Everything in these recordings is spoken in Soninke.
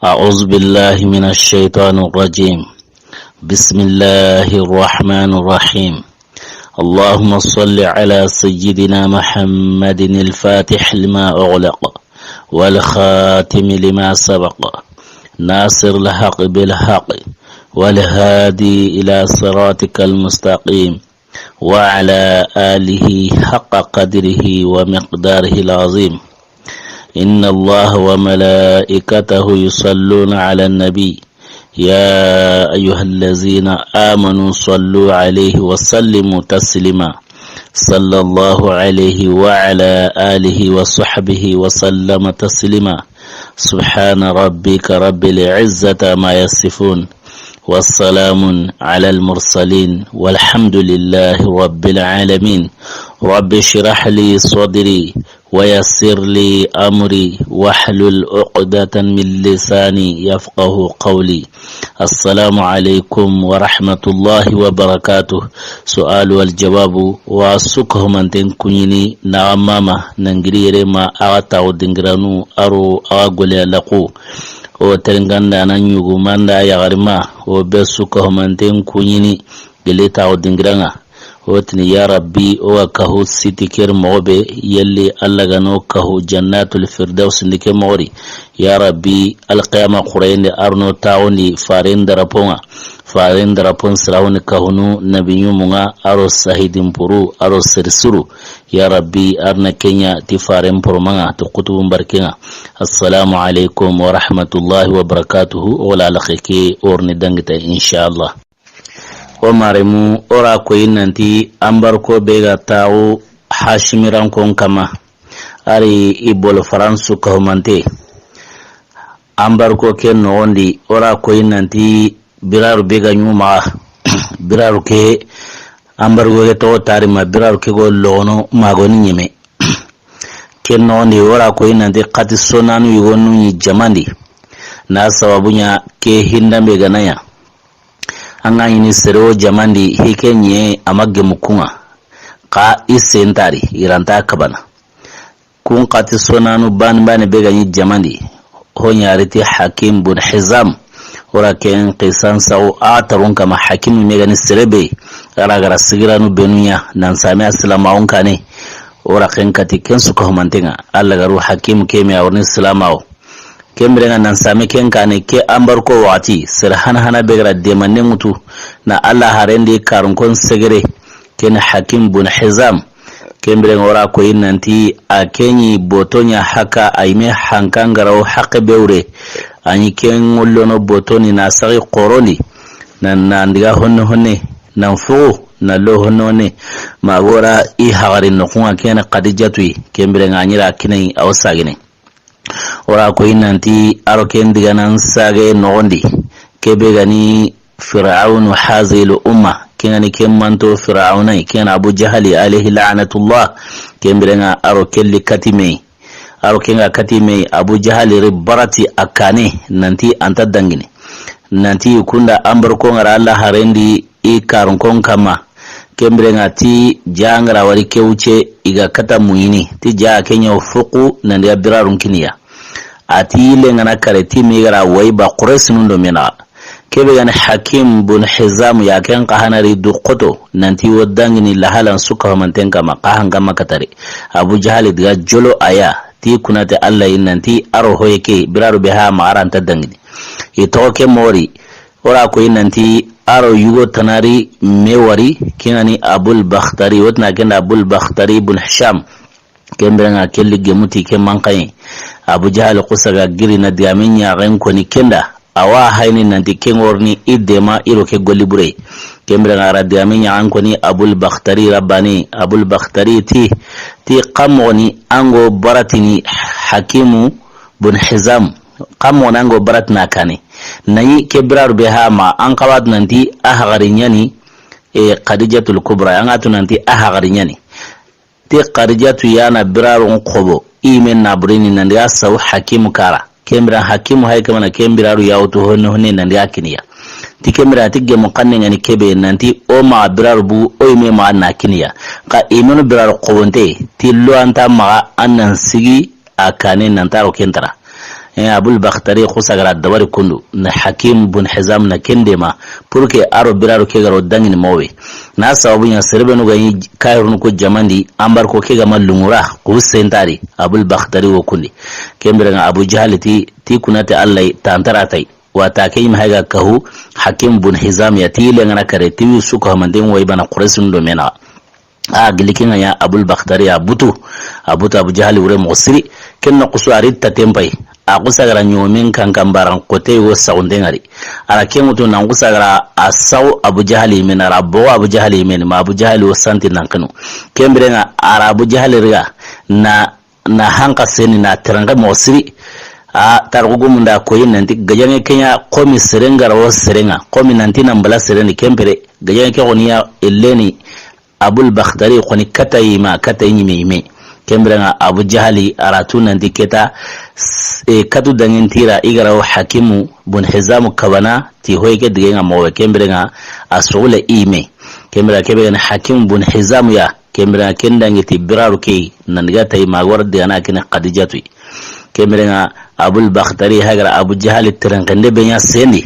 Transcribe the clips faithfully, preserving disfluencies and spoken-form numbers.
أعوذ بالله من الشيطان الرجيم. بسم الله الرحمن الرحيم. اللهم صل على سيدنا محمد الفاتح لما أغلق والخاتم لما سبق ناصر الحق بالحق والهادي إلى صراطك المستقيم وعلى آله حق قدره ومقداره العظيم. إن الله وملائكته يصلون على النبي، يا أيها الذين آمنوا صلوا عليه وسلموا تسليما. صلى الله عليه وعلى آله وصحبه وسلم تسليما. سبحان ربك رب العزة عما يصفون. والسلام على المرسلين والحمد لله رب العالمين. رب اشرح لي صدري ويسر لي أمري واحلل عقدة من لساني يفقه قولي. السلام عليكم ورحمة الله وبركاته. سؤال والجواب. Wa su kahumanten kuɲini na mama nangiri yere ma a ga taxu dingiranu aro a ga gole laxu. O terenganda na ɲugumanda yaxarima, o be su kahumanten kuɲini gele taxu dingiranga. O tini, ya Rabbi, o ga kahu siti ker moxo be, yelli Alla ga no kahu Jannatul Firdaus ndi ke moxo ri. Ya Rabbi, alqiyama xurayende arno taxundi faren daraponga. Faren darapon sirawuni kahunu nabiɲumunga aro sahidin puru aro serisuru. Ya Rabbi, arna kenya ti faren poromanga to kutubun barkenga. Assalamu alaikum wa rahmatullahi wa barakatuhu. Wala alxeke orni dangita, inshallah. O maremu, o ra koyi nanti anbarko be ga taxu Hashimirankon kama. Ari i bolo Faransu kahumante. Anbarko ke noxondi, o ra koyi nanti biraru be ga ɲumaxa. Biraru ke, anbarko ke toxo tari ma, biraru ke go loxono magoni ɲeme. Ken noxondi, o ra koyi nanti xati sonanu yigonu ɲi jamandi. Na sababu ɲa ke hindanbe ga na ɲa. An ga ɲini sere wo jamandi, hike ɲe a ma gemu kunga. Xa i sentari, i ranta kabana. Kun xati sonanu bani bani be ga ɲi jamandi. Ho ɲariti Hakim bun Hizam. O ra ken xisan saxu a tarun kama Hakimu me ga ni sere be. A ra gara sigiranu benu ɲa, nan sami a silamaxun kane. O ra ken kati ken su kahumantenga. Alla garu Hakimu ke me a wurni silamaxu. Ken birenga nan sami ken kane ke anbarko waxati, sere hana hana be gara demande ŋutu, na Alla harendi karunkon segere, ken Hakim bun Hizam. Ken birenga o ra koyi nanti a ke ɲi boto ɲa haka a yime hankan garawo haqe bewre, a ɲi ken ŋollono boto ni na saxi xorondi, na, na ndiga honne honne, nan fugu, na lo honne honne, ma gora i hagari noxunga ken Xadijatu yi, ken birenga a ɲira kinai a wo sagine. O ra koyi nanti a ro ken diganan sage noxondi. Ke be ga ni Fir'aunu hazil umma. Ken ga ni ken manto Fir'auna, ken Abu Jahali alayhi la'natullah. Ken birenga a ro kelli kati me. A ro kenga kati me Abu Jahali ri barati a kane nanti anta dangini. Nanti kunda anbarko ngara Alla harendi i karunkon kama. Ken birenga ti jangara wari kewce i ga kata muyini ti ja kenya fuku nandi a birarun kiniya. A ti yille ngana kare ti mi gara wayi ba Quraysinun do mena. Ke be ga ni Hakim bun Hizam ya ken xa hanari du xoto nanti wo dangini lahalan su kahumanten kama xa hangama katari. Abu Jahali diga jolo a ya ti kunate Alla yi nanti a ro hoye ke biraru be ha ma a ra nta dangini. I toxo ke mori. O ra koyi nanti a ro yugo tanari me wari, ken ga ni Abul Bakhtari, wo ti na ken da Abul Bakhtari bun Hisham. Ken birenga kelli gemuti ke mankaye. Abu Jahal kusa ga giri na digame ɲaxen koni ken da. A wa hayini nanti ken ŋorni i dema i ro ke golli bure. Ken birenga a ra digame ɲaxen koni Abul Bakhtari rabbani. Abul Bakhtari ti, ti xa moxoni an go baratini Hakimu bun Hizam. Xa moxoni an go baratina kane. Nayi ke biraru be ha ma an xa wa tu nanti a hagari ɲani, e, Khadijatul Kubra, an ga tu nanti a hagari ɲani. Ti Khadijatu ya na birarun xobo, i men na burini nandi a saw Hakimu kara. Ken bira Hakimu hay kamana ken biraru ya wutu honne honne nandi a kiniya. Ti ken bira ti gemu xanne ngani kebe nanti o ma biraru bu o i me ma na kiniya. Xa i menu biraru xobonte ti lo anta ma an nan sigi a kane nan taro kentara. E, Abul Bakhtari xusa ga ra dabari kundu, na Hakim bun Hizam na ken deema, pour que a ro biraru ke ga ro dangini moxo be. Na sababu ɲa, sere be nu ga ɲi kahirunu ku jaman di, embargo ke ga ma lunŋu ra, ku sentari, Abul Bakhtari wo kundi. Ken biren ŋa Abu Jahali ti, ti kuna ti Alla yi, tantara ta yi. Wa ta ke ɲi ma hay ga kahu, Hakim bun Hizam ya, ti yille ŋa na kare, ti wi su ko hamanden wo i bana Quraysin do me na. A gili ken ŋa ɲa Abul Bakhtari ya butu. A butu Abu Jahali wure moxo siri. Ken na xusu a ri ta tenpay. A xusa ga ra ɲomen kankan baran xote wo saxunde ŋa ri. A ra ken ŋutu nan xusa ga ra a saxu Abu Jahali yi me na, a ra boxo Abu Jahali yi me ni, ma Abu Jahali wo santi nan kenu. Ken biren ŋa a ra Abu Jahali riga na na hanka seni na terenke moxo siri. A tarixu gumun da koyi nanti gajaŋe ke ɲa, komi sere ŋa ra wo sere ŋa, komi nanti nan bala sere ni ken pere, gajaŋe ke xoni ya elleni Abul Bakhtari xoni kata yi ma, kata yi ɲi me yi me. Ken biren ŋa Abu Jahali a ra tu nanti ke ta, s-, e, katu danŋen ti ra i ga ra wo Hakimu bun Hizamu kabana ti hoy ke digen ŋa moxo be, ken biren ŋa a soxu le i yi me. Ken biren ŋa ke be ga ni Hakimu bun Hizamu ya, ken biren ŋa ken dangi ti biraru ke yi, nan diga ta yi ma a ga wara digana kini Khadijatu yi. Ken biren ŋa Abul Bakhtari hay ga ra Abu Jahali terenkende be ɲa sendi.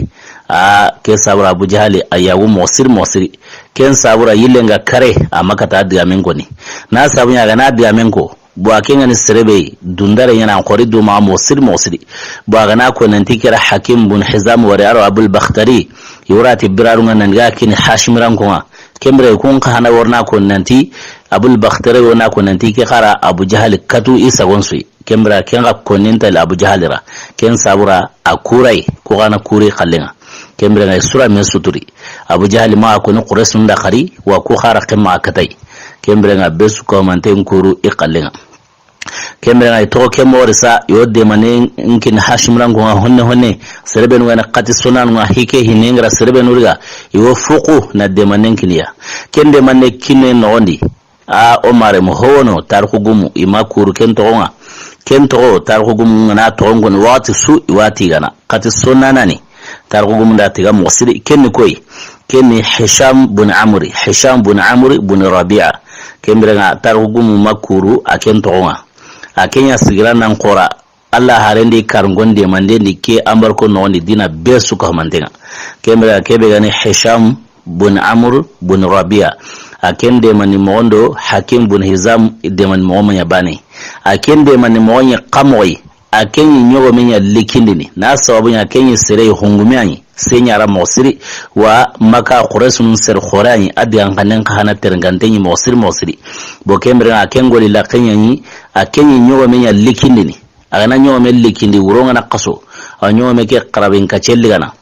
A ke sabura Abu Jahali a yagu moxo siri moxo siri. Ken sabura yille ŋa kare a ma kata digamen koni. Na sabu ɲa a ga na digamen ko. Bo a ke ŋa ni sere be dundare ɲa na xori du ma moxo siri moxo siri. Bo a ga na ko nanti ke ra Hakim bun Hizam wari a ro Abul Bakhtari. I wara ti biraru ŋa nan ga kini Hashimiranko ŋa. Ken biren kun xa hana wara na ko nanti Abul Bakhtari wo na ko nanti ke xa ra Abu Jahali katu i sagon su yi. Ken biren ŋa ken xa konin ta li Abu Jahali ra. Ken sabura a kuray, ku xa na kuri xalle ŋa. Ken biren ŋa i sura me suturi. Abu Jahali ma a koni Quraysin da xari, wa ku xa ra ken ma a katay. Ken biren ŋa be su ko manten kuru i xalle ŋa. Ken biren ŋa i toxo ke moxo ri sa, i wo demanden kini Hashimiranko ŋa honne honne, sere be nu ga na xati sonanu ŋa hike hine ŋa ra sere be nu riga, i wo fuku na demanden kini ya. Ken demande kine noxon di, a o mare mo howono tarixu gumu, i ma kuru ken toxo ŋa. Ken toxo tarixu gumu ŋa na toxon koni waxati su i wa ti gana. Xati sonanani. Tarixu gumun da tiga moxo siri, ken ni koy. Ken ni Hisham bun Amri, Hisham bun Amri bun Rabi'a. Ken biren ŋa tarixu gumu ma kuru a ken toxo ŋa. A ken ɲa sigira nan xora. Alla haren di karingon demanden di ke embargo noxon di dina be su ko manten ŋa. Ken biren ŋa ke be ga ni Hisham bun Amr bun Rabi'a. A ken demani moxon do Hakim bun Hizam demani moxo ma ɲa bane. A ken demani moxo ɲa xa moxo yi. A ken ɲi ɲogome ɲa likindini. Na sababu ɲa ken ɲi sere hungume a ɲi. Se ɲa ra moxo siri. Wa Maka Quraysun sere xore a ɲi. A digan xannen xa hana terengante ɲi moxo siri moxo siri. Bo ken biren ŋa a ken goli la ken ɲa ɲi. A ken ɲi ɲogome ɲa likindini. A ga na ɲogome likindi wuro ŋa na xaso. A ɲogome ke xarabin ka celli gana.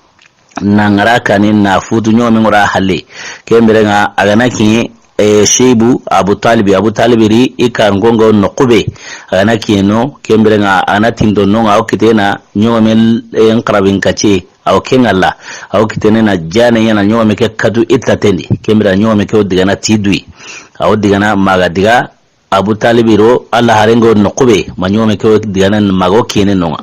Na ŋara kani na futu ɲogome ŋora halle. Ken biren ŋa a ga na kiɲe, e, Sheibu Abu Talibi, Abu Talibi ri i karingon ŋa noxu be. A ga na kiɲe no, ken biren ŋa a ga na tindo no ŋa, a wo kitena ɲogome, e, n xarabin kace, a wo ke ŋa la. A wo kitene na jane ɲa na ɲogome ke katu i taten di. Ken biren ɲogome ke wo digana ti duyi. A wo digana ma ga diga Abu Talibi ro, Alla haren ŋa wo noxu be, ma ɲogome ke wo digana ma ga wo kiɲene no ŋa.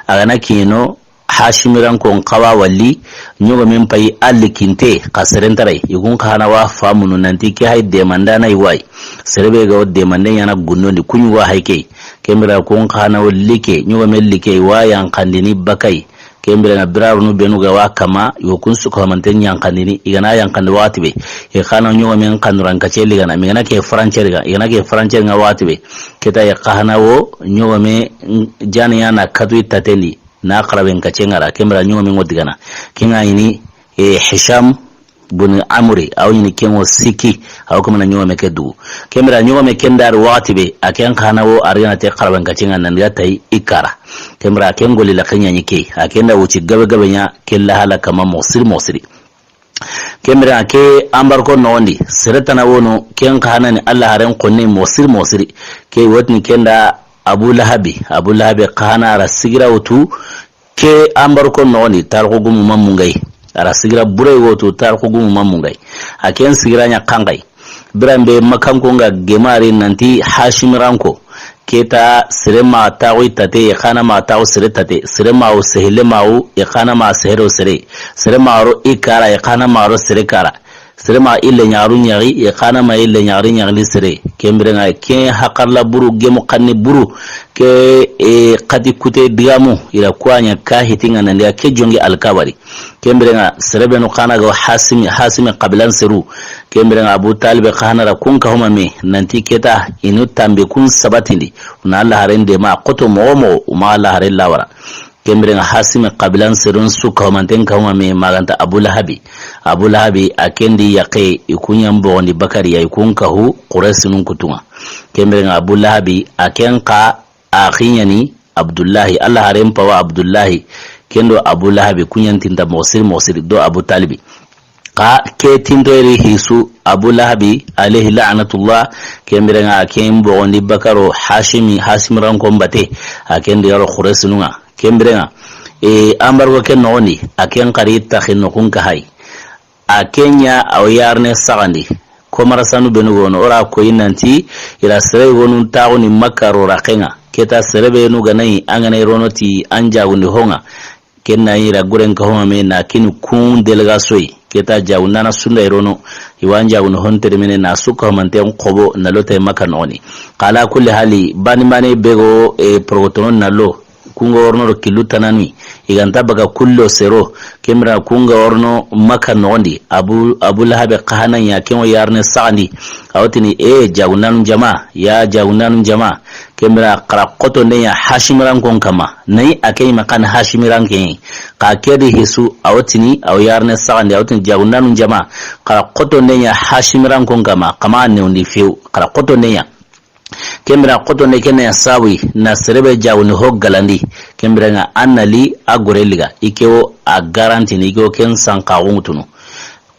A ga na kiɲe no, Hashimiranko n xawa walli, ɲogomen payi a likinte, xa seren ta ray, i kun xa hana wa famunu nanti ke hay demandana i wa yi. Sere be ga wo demande ɲa na gundondi, ku ɲi wa hay ke yi. Ken biren kun xa hana wo like, ɲogome like, i wa yanqandini bakay. Ken biren ŋa birarunu benu ga wa kama, i wo kun su ko manten yanqandini, i ga na yanqandi waxati be. I xa na ɲogomen xanuran kace ligana, mi ga na ke frontière ga, i ga na ke frontière ŋa waxati be. Ke ta i xa hana wo, ɲogome, jani ya na katu i taten di. Na xaraben kace ŋa ra, ken biren ɲogome ŋo digana. Ken ŋa ɲi ni, e, Hisham bun Amri, a wo ɲi ni ken ŋo siki, a wo kamana ɲogome ke dugu. Ken biren ɲogome ken da ri waxati be, a ken xa na wo a ri gana te xaraben kace ŋa nan ga ta yi i kara. Ken biren ken goli la ken ɲa ɲi ke, a ken da wuci gabe gabe ɲa, ken la hala kama moxo siri moxo siri. Ken biren ke embargo noxon di, sere tana wono, ken xa hana ni Alla haren xonne moxo siri moxo siri. Ke wo ti ni ken da Abu Lahabi, Abu Lahabi xa hana a ra sigira wutu, ke embargo noxon di, tarixu gumu ma mungay. A ra sigira bure wo tu, tarixu gumu ma mungay. A ken sigira ɲa xanxay. Biran be Makanko ŋa gemari nanti Hashimiranko. Ke ta sere ma taxu i tate, i xa na ma taxu sere tate. Sere ma wo sehile ma wo, i xa na ma sehero sere. Sere ma ro i kara, i xa na ma ro sere kara. Sere ma i leɲaxaru ɲaxi, i xa na ma i leɲaxari ɲaxini sere. Ken biren ŋa ke hakarla buru, gemu xanni buru, ke, e, xati kute digamu, i ra ku wa ɲa ka hiti ŋa nan diga ke jongi alkabari. Ken biren ŋa sere benu xa na ga Hasimi, Hasimi xabilan seru. Ken biren ŋa Abu Talibe xa na ra kun kahuma me, nanti ke ta i nu tanbe kun sabatindi. U na Alla haren de ma xoto moxo moxo, u ma Alla haren lawara. Ken biren ŋa Hasimi xabilan serun su kahumanten kahuma me, ma ga nta Abu Lahabi. Abu Lahabi a ken di yaxe, i ku ɲa n boxondi Bakari ya, i kun kahu Quraysinun kutu ŋa. Ken biren ŋa Abu Lahabi a ken xa a xiɲani Abdullahi, Alla haren pawa Abdullahi. Ken do Abu Lahabi ku ɲa n tinta moxo siri, moxo siri do Abu Talibi. Xa ke tintoyeri hisu Abu Lahabi, alayhi la'natullah, ken biren ŋa a ken boxondi Bakaro Hasimi, Hasimi rankon bate, a ken di ga ro Quraysinun ŋa. Ken biren ŋa, e, embargo ke noxondi, a ken xari taxi noxun ka hay. A ken ɲa a wo yarne saxandi. Komarasanu benu gono, o ra koyi nanti, i ra sere gonu taxuni Makka ro raxe ŋa. Ke ta sere benu ga na yi, an ga na i rono ti an jagundi ho ŋa. Ken na i ra guren kahuma me na kini kun délégation yi. Ke ta jagundaana sunda i rono, i wa n jagundi hon termene na su kahumanten xobo na lota Makka noxoni. Xa ala kulli hali, bani bani bego, e, porogotono na lo. Kun ga worno do killu tanani, i ga nta baga kullo sero, ken biren ŋa kun ga worno Makka noxondi, Abu, Abu Lahabi xa hana ɲa, ken wo yarne saxandi, a wo tini, e, jagundaanu jama, ya jagundaanu jama, ken biren ŋa xara xotonden ɲa Hasimi rankon kama, na yi a ke ɲi ma xa ni Hasimi ranke, xa ke di hisu, a wo tini, a wo yarne saxandi, a wo tini jagundaanu jama, xara xotonden ɲa Hasimi rankon kama, xa ma newndi few, xara xotonden ɲa. Ken biren ŋa xotonden ken na ɲa sawi na sere be jagundi ho galandi. Ken biren ŋa an na li a gore liga. I ke wo a garantini, i ke wo ken sankaxu ŋutunu.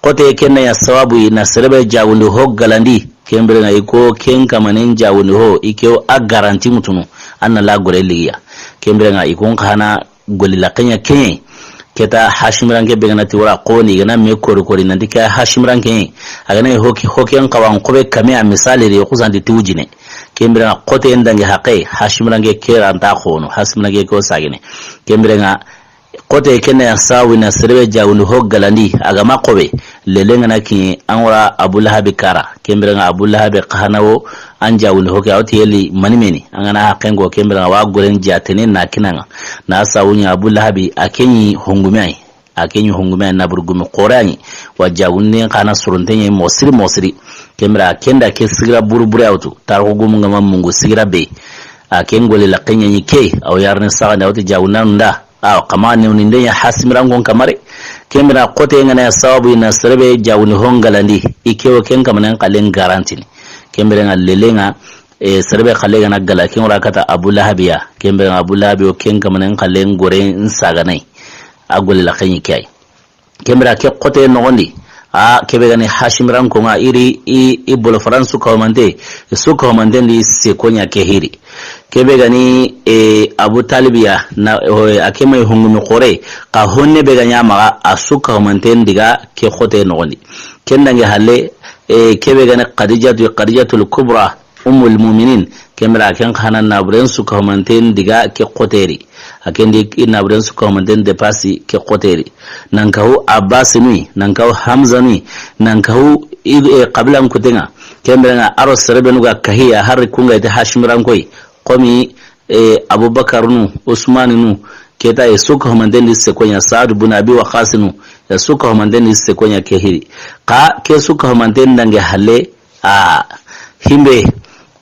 Xote ken na ɲa sababu yi na sere be jagundi ho galandi. Ken biren ŋa i ko ken kamanen jagundi ho, i ke wo a garanti ŋutunu. An na la gore ligiya. Ken biren ŋa i kun xa na golli laxen ɲa ke ɲa yi. Ke ta Hasimi ranke be ga na ti wara xoni, i ga na me kori kori nanti ke Hasimi ranke ɲa yi. A ga na yi hoki, hoken xawan xobe kame a misali de, xusanti ti wujine. Ken biren ŋa xote n dangi haqe, Hasimi ranke ke ra nta xono, Hasimi ranke ko sagene. Ken biren ŋa xote ken na ya sawi na sere be jagundi ho galandi, a ga ma xobe. Lele n ga na kiɲe, an wara Abu Lahabi kara. Ken biren ŋa Abu Lahabi xa hana wo, an jagundi ho ke, a wo ti yeli mani meni. An ga na haqen ko ken biren ŋa wa goren jatene na kinan ŋa. Na sawu ɲa Abu Lahabi, a ke ɲi hongume yi. A ke ɲi hongume yi, na buru gumi xore yi. Wa jagunden xa na soronte ɲa yi moxo siri, moxo siri. Ken biren ŋa ken da ke sigira buru bure a wutu. Tarixu gumu n ga ma mungu sigira be. A ken golli laxen ɲa ɲi ke, a wo yarne saxandi, a wo ti jagundaanu nda. Awa, xa ma newni nde ɲa Hasimi rankon kamare. Ken biren ŋa xote n ga na ya sababu yi na sere be jagundi ho n galandi, i ke wo ken kamanen xalen garantini. Ken biren ŋa lele n ŋa, e, sere be xale ga na gala, ken wara kata Abu Lahabi ya. Ken biren ŋa Abu Lahabi wo ken kamanen xalen gore n sagana yi. A golli laxen ɲi ke yi. Ken biren ŋa ke xote noxondi, a, ke be ga ni Hasimi rankon ŋa, i ri, i, i bolo faran su kahumante, su kahumanten di seko ɲa ke hiri. Ke be ga ni, e, Abu Talibi ya, na, o, a ke ma yi hungumi xore, xa honne be ga ɲa maxa, a su kahumanten diga ke xote noxondi. Ken dangi halle, e, ke be ga ni Khadijatu, Khadijatul Kubra, Ummul Muminin, ken biren ŋa ken xa na naburen su kahumanten diga ke xote ri. A ken di i naburen su kahumanten depasi ke xote ri. Nan kahu Abbasinu yi, nan kahu Hamzanu yi, nan kahu i, e, xabilan kuten ŋa. Ken biren ŋa a ro sere benu ga kahiya, hari kun ga i ti Hasimi ranko yi. Komi, e, Abubakarinu, Usmaninu, ke ta i su kahumanten di seko ɲa, Saadu bun Abi Waqasinu, i su kahumanten di seko ɲa ke hiri. Xa ke su kahumanten dangi halle, a, himbe,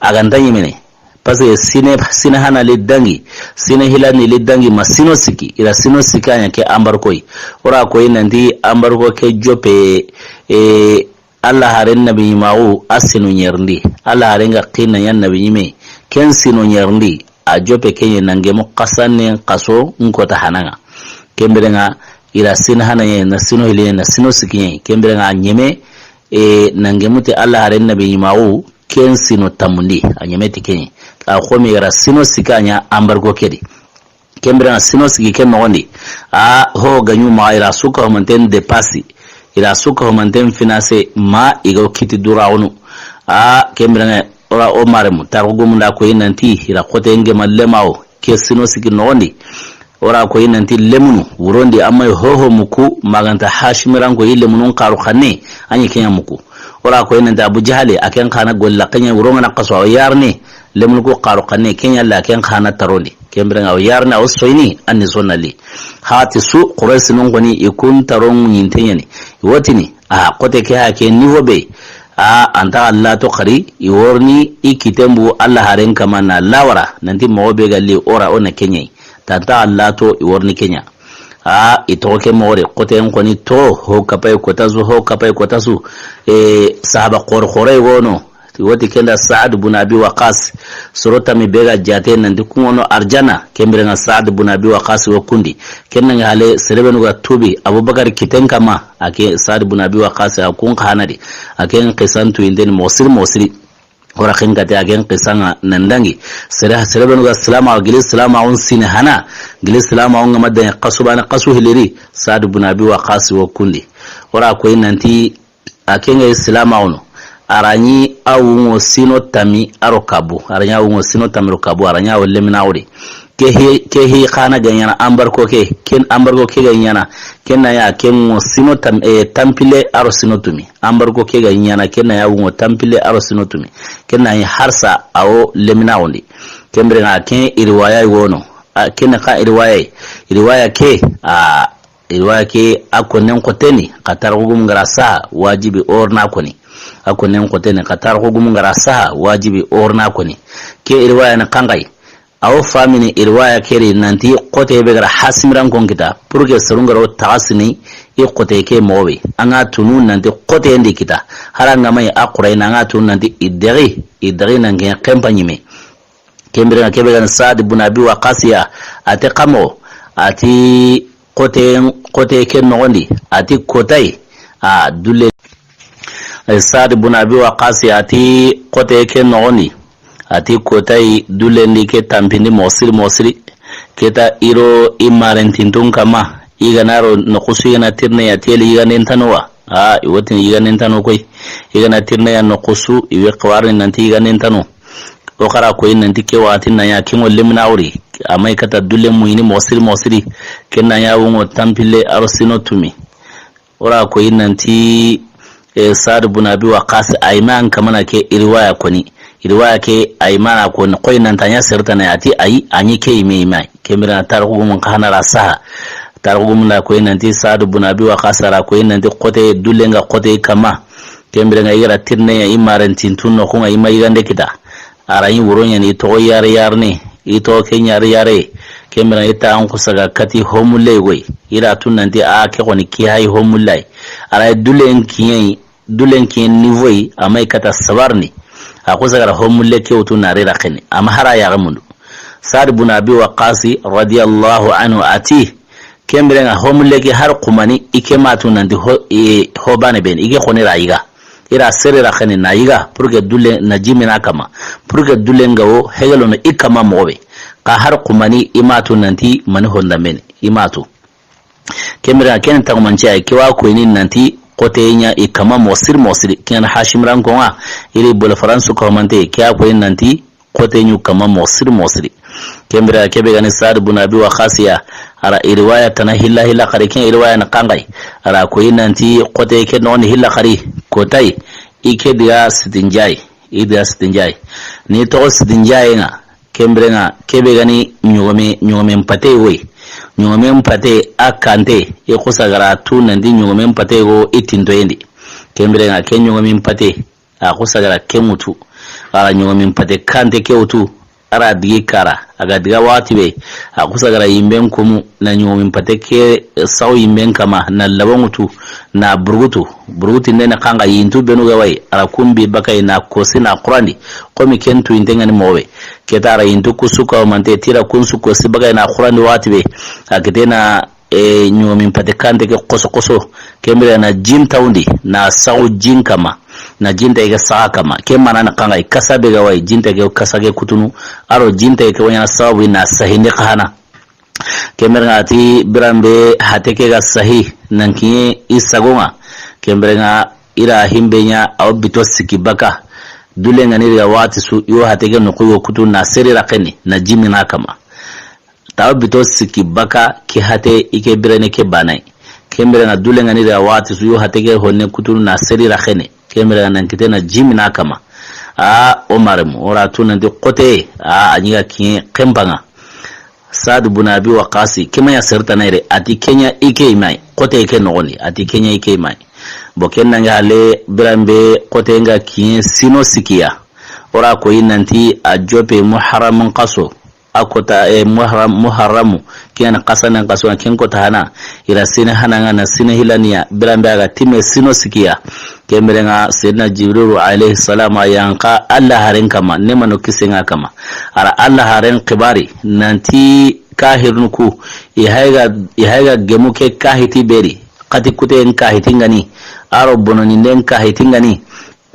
a ga nta ɲimene. Parce que sine, sine hana li dangi, sine hilani li dangi, ma sino siki, i ra sino siki a ɲa ke embargo yi. O ra koyi nanti embargo ke joppe, e, Alla haren nabi ɲimaxu a sino ɲerindi. Alla haren ga xina ɲa nabi ɲime, ken sino ɲerindi, a joppe ke ɲa na ngemu xasanen xaso n kota hana ŋa. Ken biren ŋa i ra sine hana ɲa, na sino hili ɲa, na sino siki ɲa. Ken biren ŋa a ɲeme, e, na ngemu ti Alla haren nabi ɲimaxu, ken sino tamundi, a ɲeme ti ken ɲi. A xomi i ra sino siki a ɲa embargo ke di. Ken biren ŋa sino siki ken noxondi. A ho ga ɲu maxa i ra su kahumanten depasi. I ra su kahumanten finance ma i ga kiti duraxunu. A ken biren ŋa o ra o maremu. Tarixu gumu n da koyi nanti i ra xote n gema lemawo. Ke sino siki noxondi. O ra koyi nanti lemunu, wuron di a ma yi hoho muku, ma ga nta Haashimiranko yi lemunun xaru xanne, a ɲi ken ɲa muku. O ra koyi nanti Abu Jahali, a ken xa na golla ken ɲa wuron ŋa na xaso, a wa yarni, lemunu ku xaru xanne, ken ɲa la ken xa na tarondi. Ken biren ŋa a wa yarni, a wa soyini, a ni sonna li. Hati su, Quraysinun koni, i kun taron ɲi nte ɲa ni. I wa tini, a, xote ke ha ke niveau be. A, a nta Alla to xari, i worni, i kiten bu Alla haren kama na lawara, nanti moxo be ga li o ra o na ken ɲa yi. Ta nta Alla to i worni ken ɲa. A, i toxo ke moxo de, xoten koni to, ho kapay kota su, ho kapay kota su. E, sahaba xor xore wono. Woti kenda Saad bun Abi Waqas. Soro tami be ga jate nanti kun ŋono arjana, ken biren ŋa Saad bun Abi Waqas wo kundi. Ken ŋa hale serebenu ga tubi, Abubakar kiten kama, a ke Saad bun Abi Waqas, a kun xa na di. A ken xisan tuyinteni moxo siri moxo siri. O ra ken kate a ken xisan ŋa nan dangi. Sere, serebenu ga silama, gili silama on sine hana. Gili silama on ŋa ma dangi xasu bane xasu hiliri. Saad bun Abi Waqas wo kundi. O ra koyi nanti a ken ŋa yi silama wono. A ra ɲi a wunŋo sino tami a ro kabu. A ra ɲi a wunŋo sino tami ro kabu. A ra ɲi a wo lemina wori. Ke hi, ke hi xa na ga ɲaana ambarko ke, ken ambarko ke ga ɲaana, ken na ya ken ŋo sino tam, e, tampille a ro sino tumi. Ambarko ke ga ɲaana, ken na ya wunŋo tampille a ro sino tumi. Ken na yi harsa a wo lemina wondi. Ken biren ŋa ken iriwaya wono. A, ken xa iriwaya, iriwaya ke, a, iriwaya ke a konnen xoteni, xa tarixu gumu ŋa ra saha, wajibi o ra na koni. A konnen xoteni, xa tarixu gumu ŋa ra saha, wajibi o ra na koni. Ke iriwaya ni xanxayi. A wo famini iriwaya ke ri nanti xote be ga ra Haashimirankon kita, pour que serun ga ro taxasini i xote ke moxo be. A ŋa tunu nanti xote ndi kita. Hara ŋa ma yi a xurayna, a ŋa tunu nanti i dexi, i dexi nan ke xempa ɲime. Ken biren ŋa ke be ga ni Saad bun Abi Waqas ya, a ti xamo, a ti xote, xote ke noxon di, a ti kotay, a dulle. Saad bun Abi Waqas ya, a ti xote ke noxon di, a ti kotay dullen di ke tampindi moxo siri moxo siri. Ke ta i ro i marentintun kama, i ga na ro noxu su, i ga na tirine ya teli i ga nen tanu wa. A, i wotini i ga nen tanu koy. I ga na tirine ya noxu su, i we xawarini nanti i ga nen tanu. O xa ra koyi nanti ke waxati na ya, ke ŋo lemina wori, a ma yi kata dulle muyini moxo siri moxo siri, ken na ya wunŋo tampille a ro sino tumi. O ra koyi nanti, e, Saad bun Abi Waqas, a yi ma an kamana ke iriwaya koni. Iriwaya ke, a yi ma na koni, koyi nanti a ɲa sertana ya ti, a yi, a ɲi ke yi me yi ma yi. Ken biren ŋa tarixu gumun xa na ra saha. Tarixu gumun da koyi nanti Saad bun Abi Waqas ra koyi nanti xote dullen ŋa xote kama. Ken biren ŋa i ga ra tirine ya i marentintun noxun ŋa i ma yigande kita. A ra ɲi wuro ɲa ni i toxo yare yarne, i toxo ke ɲari yare. Ken biren ŋa i ta an xusa ga kati homulle goy. I ra tun nanti a ke xoni ki hay homullay. A ra dullen kiɲe, dullen kiɲe niveau yi, a ma yi kata sabarni. A xusa ga ra homulle ke wutu na ri ra xeni. A ma hara ya ga mundu. Saad bun Abi Waqas radiyallahu anhu a ti, Ken biren ŋa, homulle ke har xumani, i ke ma tu nanti ho, i, ho bane beni, i ke xoni ra yiga. I ra sere ra xeni na yiga, pour que dulle na jimina kama. Pour que dulle nga wo, hegelo no i kama moxo be. Xa har xumani, i ma tu nanti mani honda meni, i ma tu. Ken biren ŋa, ken taxumance ay, ke wa koyini nanti, xote ɲa i kama moxo siri moxo siri. Ken Haashimirankon ŋa, i ri bolo Faransu ka homante, ke wa koyini nanti, xote ɲu kama moxo siri moxo siri. Ken biren ŋa ke be ga ni Saad bun Abi Waqas ya, a ra i riwaya tana hilla hilla xari, ken i riwaya na xanxay. A ra koyi nanti xote ke noxon di hilla xari, kotay, i ke diga Sitinjaay, i diga Sitinjaay. Ni toxo Sitinjaaye ŋa, ken biren ŋa ke be ga ni ɲogome, ɲogomen pate woy. Ɲogomen pate a kante, i xusa ga ra tu nanti ɲogomen pate go i tintoyen di. Ken biren ŋa ke ɲogomen pate, a xusa ga ra ke ŋutu. A ra ɲogomin pate kante ke wutu. A ra digi kara. A ga diga waxati be, a xusa ga ra yimben kumu na ɲogomin pate ke saxu yimben kama na labo ŋutu na burugutu. Burugutu ndene xanxa yintu benu ga way. A ra kumbi bakay na kosi na xurandi. Xomi ken tu yinte ŋa ni moxo be. Ke ta a ra yintu kusu ka mante ti ra kunsu kosi bakay na xurandi waxati be. A kite na e, ɲogomin pate kante ke xoso xoso. Ken biren ŋa na jin tawundi, na saxu jin kama, na jin ta i ke saxa kama. Ke mana na xanxay, kasa be ga way, jin ta ke kasa ke kutunu, a ro jin ta ke wa ɲaana sababu na sahindi xa hana. Ken biren ŋa a ti biran be hate ke ga sahi, nan kiɲe i sagon ŋa. Ken biren ŋa i ra himbe ɲa, a wo bito siki baka. Dule ŋa ni riga waxati su, i wo hate ke noxu yo kutu na seri ra xeni, na jimina kama. Tawa bito sikki baka ke hate i ke birene ke bana yi. Ke bire ŋa dule ŋa ni da waxati su yo hate ke honne kutunu na seri ra xene. Ke bire ŋa nan kite na jimi na kama. A, o maremu, o ra tu nanti xote, a, a ɲi ga kiɲe xenpa ŋa. Saad bun Abi Waqasi, ke ma ɲa serta na yere, a ti ke ɲa i ke i ma yi, xote ke noxondi, a ti ke ɲa i ke i ma yi. Bo ken nange hale, biranbe xote ŋa kiɲe sino sikiya. O ra ko yi nanti a jope Muharram xaso. A kota, e, Muharram, Muharramu, ken xasanen xaso ŋa ken kota hana, i ra sine hana ŋa na sine hilaniya, biranbe a ga time sino sikiya. Ke bire ŋa Seydina Jibrilu alayhi salam a yanqa Alla haren kama, nemano kise ŋa kama. A ra Alla haren xibari, nanti kahirnu ku, i hayga, i hayga gemu ke kahiti beri, xati kuten kahiti ŋa ni, a ro bononinden kahiti ŋa ni,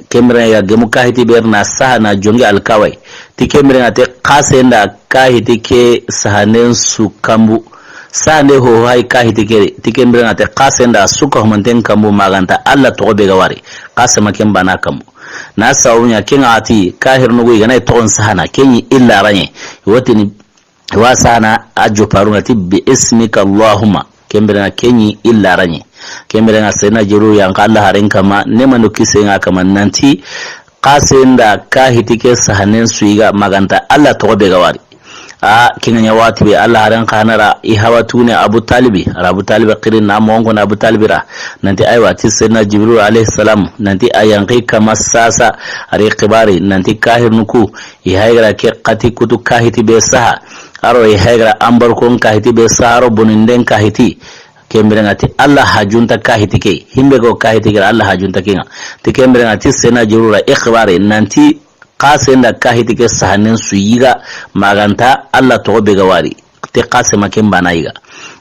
ke bire ŋa i ga gemu kahiti beri na saha na jongi alkawai. Ti ke bire ŋa te xase nda kahiti ke sahanden su kambu. Sahande ho hay kahiti ke, ti ke bire ŋa te xase nda su ka humanten kambu maganta Alla toxo be ga wari. Xase ma ken bana kambu. Na sawu ɲa ke ŋa a ti kahirnu gu i ga na i toxon sahana, ke ɲi illa raɲe. Wotini Wa sana a joparu ŋa ti bi ismika Allahumma. Ke bire ŋa ke ɲi illa raɲe. Ke bire ŋa Seydina Jibrilu yanqa Alla haren kama, nemano kise ŋa kama nanti, xase nda kahiti ke sahanen su i ga maganta Alla toxo be ga wari. A, ke ŋa ɲa waxati be Alla haren xa na ra i hawa tugune Abu Talibi. A ra Abu Talibi xiri na moxon ko na Abu Talibi ra. Nanti aywa ti Seydina Jibrilu alayhi salam. Nanti a yanqi kama sasa. A ri xibari. Nanti kahirnu ku. I haygara ke xati kutu kahiti be saha. A ro i haygara ambarkon kahiti be saha, a ro bonunden kahiti. Ke bire ŋa ti Alla hajunta kahiti ke. Himbe go kahiti ke Alla hajunta ke ŋa. Ti ke bire ŋa ti Seydina Jibrilu ra i xibari nanti xase nda kahiti ke sahanen su yiga maganta Alla toxo be ga wari. Te xase ma ken bana yiga.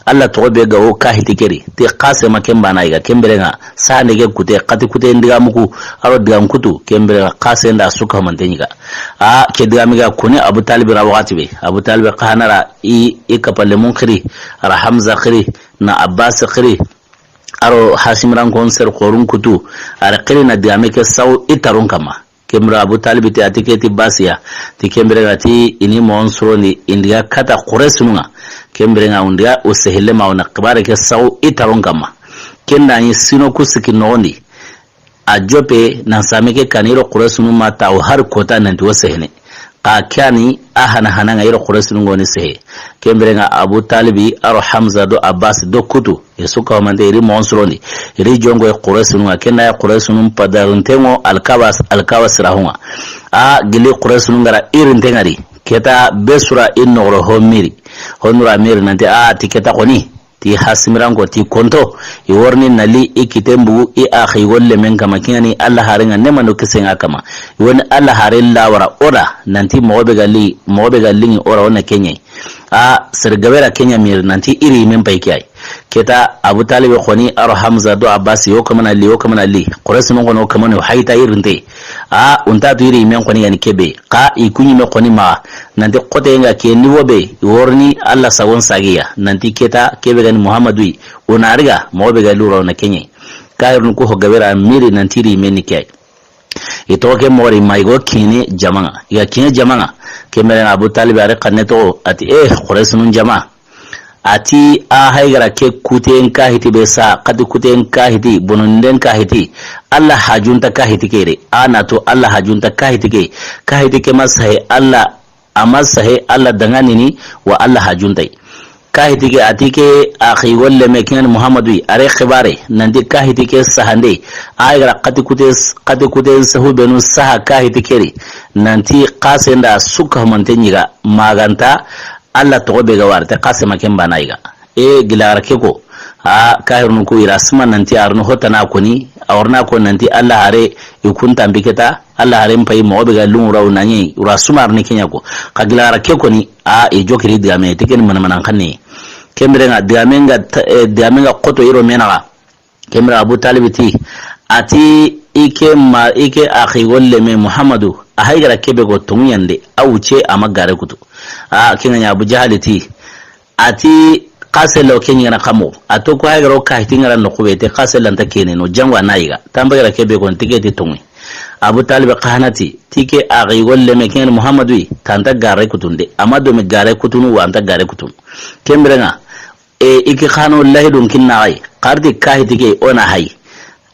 Alla toxo be ga wo kahiti keri. Te xase ma ken bana yiga. Ke bire ŋa sahande ke kute, xati kute ndiga muku, a ro digan kutu. Ke bire ŋa xase nda su ka humanten ɲi ga. A, ke digame ga koni Abu Talibi ra waxati be. Abu Talibi xa na ra i, i kapalle mun xiri, a ra Hamza xiri, na Abbas xiri, a ro Hashim rankon ser xorun kutu, a ra xiri na digame ke saw i tarun kama. Ke bire Abu Talibi ti a ti ke ti basiya, ti ke bire ŋa ti i ni moxon sorondi, i ndi ga kata Quraysinu ŋa. Ke bire ŋa u ndi ga u sehille ma, u na xibare ke saw i taron kama. Ken da ɲi sino ku siki noxondi. A jope nan same ke kani ro Quraysinu ma ta o har kota nanti wo sehene. Xa kani a hana hana ŋa i ro Quraysinu ŋoni sehe. Ke bire ŋa Abu Talibi a ro Hamza do Abbas do kutu. I su ka humante i ri moxon sorondi. I ri jonko i Quraysinu ŋa, ken da ya Quraysinu padarinte ŋo Alkaba, Alkaba sirahu ŋa. A gili Quraysinu ŋa ra i rinte ŋa ri. Keta be su ra i noxoro ho miri. Ho nu ra miri nanti a ti keta xoni. Ti hasimiranko, ti konto. I worini na li i kiten bugu i axi golle men kama, ke ŋa ni Alla haren ŋa, nemano kise ŋa kama. I woni Alla haren lawara o da, nanti moxo be ga li, moxo be ga liŋi o ra o na ke ɲa yi. A sere gabe ra ke ɲa miri nanti i ri men pay ke yi. Keta Abu Talibi xoni a ro Hamza do Abbas yo kamana li, yo kamana li. Quraysinu ŋono kamana hayta i rinte. A unta tu i ri men xoni ga ni ke be. Xa i ku ɲi me xoni ma. Nanti xote ŋa ke ni wo be. I worini Alla sagon sagiya. Nanti keta ke be ga ni Muhammadu yi. O na riga moxo be ga lura o na ke ɲa yi. Kahirnu ku ho gabe ra miri nanti i ri men ni ke yi. I toxo ke moxo ri ma i go kine jama ŋa. I ga kine jama ŋa. Ke bire ŋa Abu Talibi a ri xanne toxo a ti, eh, Quraysinu jama. A ti a haygara ke kuten kahiti be sa, xati kuten kahiti, bonunden kahiti. Alla hajunta kahiti ke re. A na to Alla hajunta kahiti ke. Kahiti ke ma sahe Alla, a ma sahe Alla danganini wa Alla hajunta yi. Kahiti ke, a ti ke axi golle me ke ŋa ni Muhammadu yi, a ri xibare nanti kahiti ke sahande. A haygara xati kute, xati kuten sahu benu saha kahiti ke ri. Nanti xase nda su ka humanten ɲi ga maganta Alla toxo be ga wari, te xase ma ken bana yiga. E gila ra ke ko. A kahirnu ku i ra sima nanti a ro nu hotana koni, a ro na ko nanti Alla hare i kun tambi keta, Alla haren pay moxo be ga luŋu ra o na ɲa yi, o ra sumar ni ke ɲa ko. Xa gila ra ke koni, a i jokiri digame, te ken mana mana xanne. Ke bire ŋa digame ŋa ta-, eh, digame ŋa xoto i ro me na ga. Ke bire Abu Talibi ti, a ti i ke ma, i ke axi golle me Muhammadu, a haygara ke be go tonŋu ɲa nde, a wuce a ma gare kutu. A ke ŋa ɲa Abu Jahali ti, a ti xase lo ke ɲi ga na xamo. A to ko haygara o kahiti ŋa ra noxu be te xase lanta kene no jango a na yiga. Tamba gara ke be go n ti ke ti tonŋu. Abu Talib xa na ti, ti ke axi golle me ken Muhammadu yi, ta nta gare kutunde. Ama do me gare kutunu, wa nta gare kutunu. Ken biren ŋa, e, i ke xa na o lahidun kinna xa yi, xa ri ti ka hiti ke o na hayi.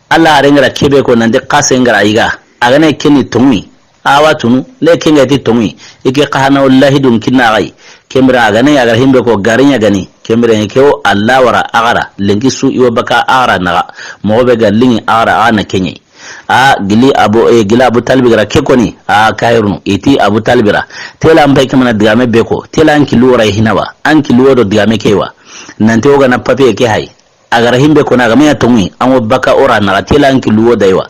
Alla haaren ga ra ke be ko nanti xase n ga ra yiga, a ga na ken ni tonŋu yi, a wa tunu, le ken ga ti tonŋu yi, i ke xa na o lahidun kinna xa yi. Ken biren a ga na a ga ra himbe ko gare ɲa ga ni, ken biren ke o Alla wara a ga ra, lenki su i wo baka a ga ra naxa, moxo be ga liŋi a ga ra a na ken ɲa yi. A gili Abu, e, gili Abu Talib ga ra ke koni, a kahirunu, i ti Abu Talib ra. Tela an pay kamana digame be ko, tela an kilu wara hina wa, an kilu wo do digame ke wa. Nanti o ga na papier ke hayi. A ga ra himbe kona, a ga me ya tonŋu yi, an wo baka o ra naxa tela an kilu wo da yi wa.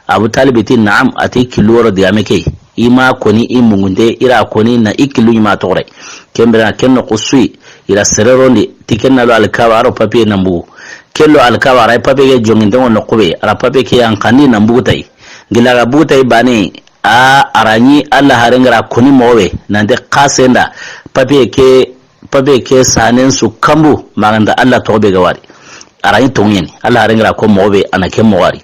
Abu Talib ti naam, a ti kilu wo ro digame ke. I ma koni i mungunte, i ra koni na i kilu ɲi ma toxore. Ken biren ken noxu su yi, i ra sere rondi, ti ken na lo alkaaba, a ro papier na n bugu. Ken lo alkaaba, a ra papier ke joŋinte ŋo noxu be, a ra papier ke yan xandi na n bugu ta yi. Gila ga bugu ta yi bane, a, a ra ɲi Alla haaren ga ra koni moxo be, nanti xase n da, papier ke, papier ke sanen su kanbu, ma ga nta Alla toxo be ga wari. A ra ɲi tonŋu ɲa ni, Alla haaren ga ra ko moxo be, a na ke moxo wari.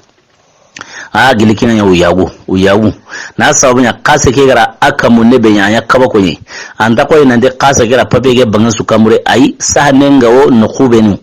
A gili ken ŋa ɲa u yagu, u yagu. Na sababu ɲa xase ke ga ra a kanbunde be ɲa, a ɲa kaba ko ɲi. A nta xoyi nanti xase ke ra papier ke banŋen su kanbure, ayi, sahane n ga wo noxu be nu.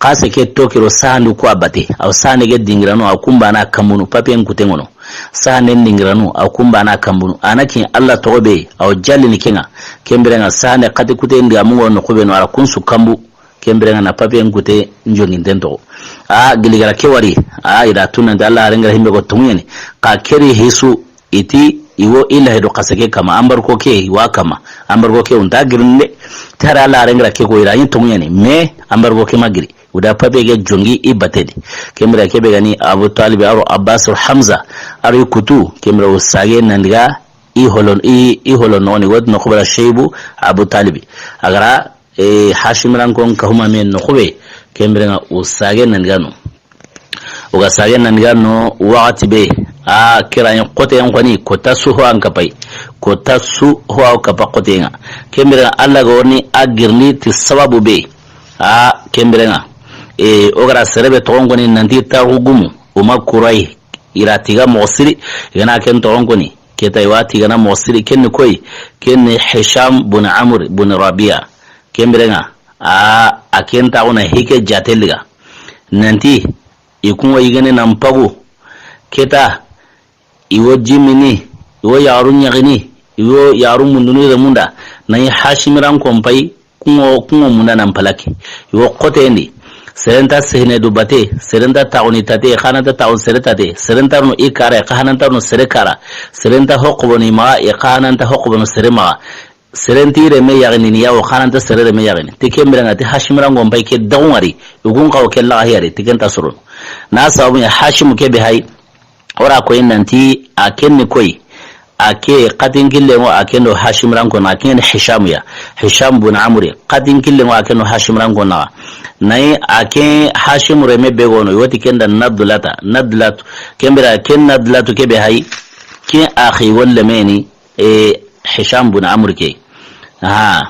Xase ke tokiro sahandu ku a bate. Aw sahane ke dingiranu, aw kunbana kanbunu, papier n kuten ŋono. Sahane n dingiranu, aw kunbana kanbunu. A na kin Alla toxo be, aw jallini ken ŋa. Ken biren ŋa sahane xati kute n digamu n ga wo noxu be nu, a ra kun su kanbu. Ken biren ŋa na papier n kute n joŋinten toxo. A gili ga ra ke wari, a i ra tu nanti Alla haaren ga ra himbe ko tonŋu ɲa ni. Xa ke ri hisu, i ti i wo i lahidu xase ke kama, embargo ke i wa kama, embargo ke o nta girinde. Ti hari Alla haaren ga ra ke ko i ra ɲi tonŋu ɲa ni, mais embargo ke ma giri. U da papier ke joŋi i bate di. Ken biren ke be ga ni Abu Talib a ro Abbas ro Hamza, a ro i kutu, ken biren o sage nan diga i holo, i, i holo noxo ni, wot noxu bara Shaybu Abu Talib. A ga ra e, Hashimirankon kahuma me noxu be, ken biren ŋa o sage nan diga no. O ga sage nan diga no waxati be, a kiraɲe xote yan xoni, kota su ho an kapay. Kota su ho an kapa xote ŋa. Ken biren ŋa Alla ga woni a girindi ti sababu be. A ken biren ŋa, e, o ga ra sere be toxon koni nanti taxu gumu, o ma kuray, i ra tiga moxo siri, i ga na ken toxon koni. Keta i wa tigana moxo siri, ken ni koy, ken ni Hisham bun Amr bun Rabia. Ken biren ŋa, a, a ken taxuna hike jateliga. Nanti, i kun ŋo yigene nan pagu. Keta, i wo jimini, i wo yaxaru ɲaxini, i wo yaxaru mundunu remunda. Na yi Hashimiran konpay, Kungo, kungo munda nan palaki. Yo xotendi. Serenta sehne du bate, serenta taxuni tate, xananta taxun sere tate, serenta no i kara, xananta no sere kara, serenta hoqoboni maxa, i xananta hoqobono sere maxa. Serenti reme yaxini ni yawo, xananta sere reme yaxini. Ti ken biren ŋa ti Hashimirangon pay ke daxu ŋari, yugun xawo ke laxa hiyari, ti ken ta sorono. Na sababu ɲa Hashimu ke be hay, O ra koyi nanti a ken ni koyi. A ke xatin killen ŋo a ken do Hashim ran kono, a ken ni Hisham ya. Hisham bun Amri. Xatin killen ŋo a ken do Hashim ran kono. Nayi a ken Hashim reme be gono, yoti ken da Nadlata. Nadlatu. Ken bira ken Nadlatu ke be hay. Ken axi golle meni, e, Hisham bun Amri ke. Aha.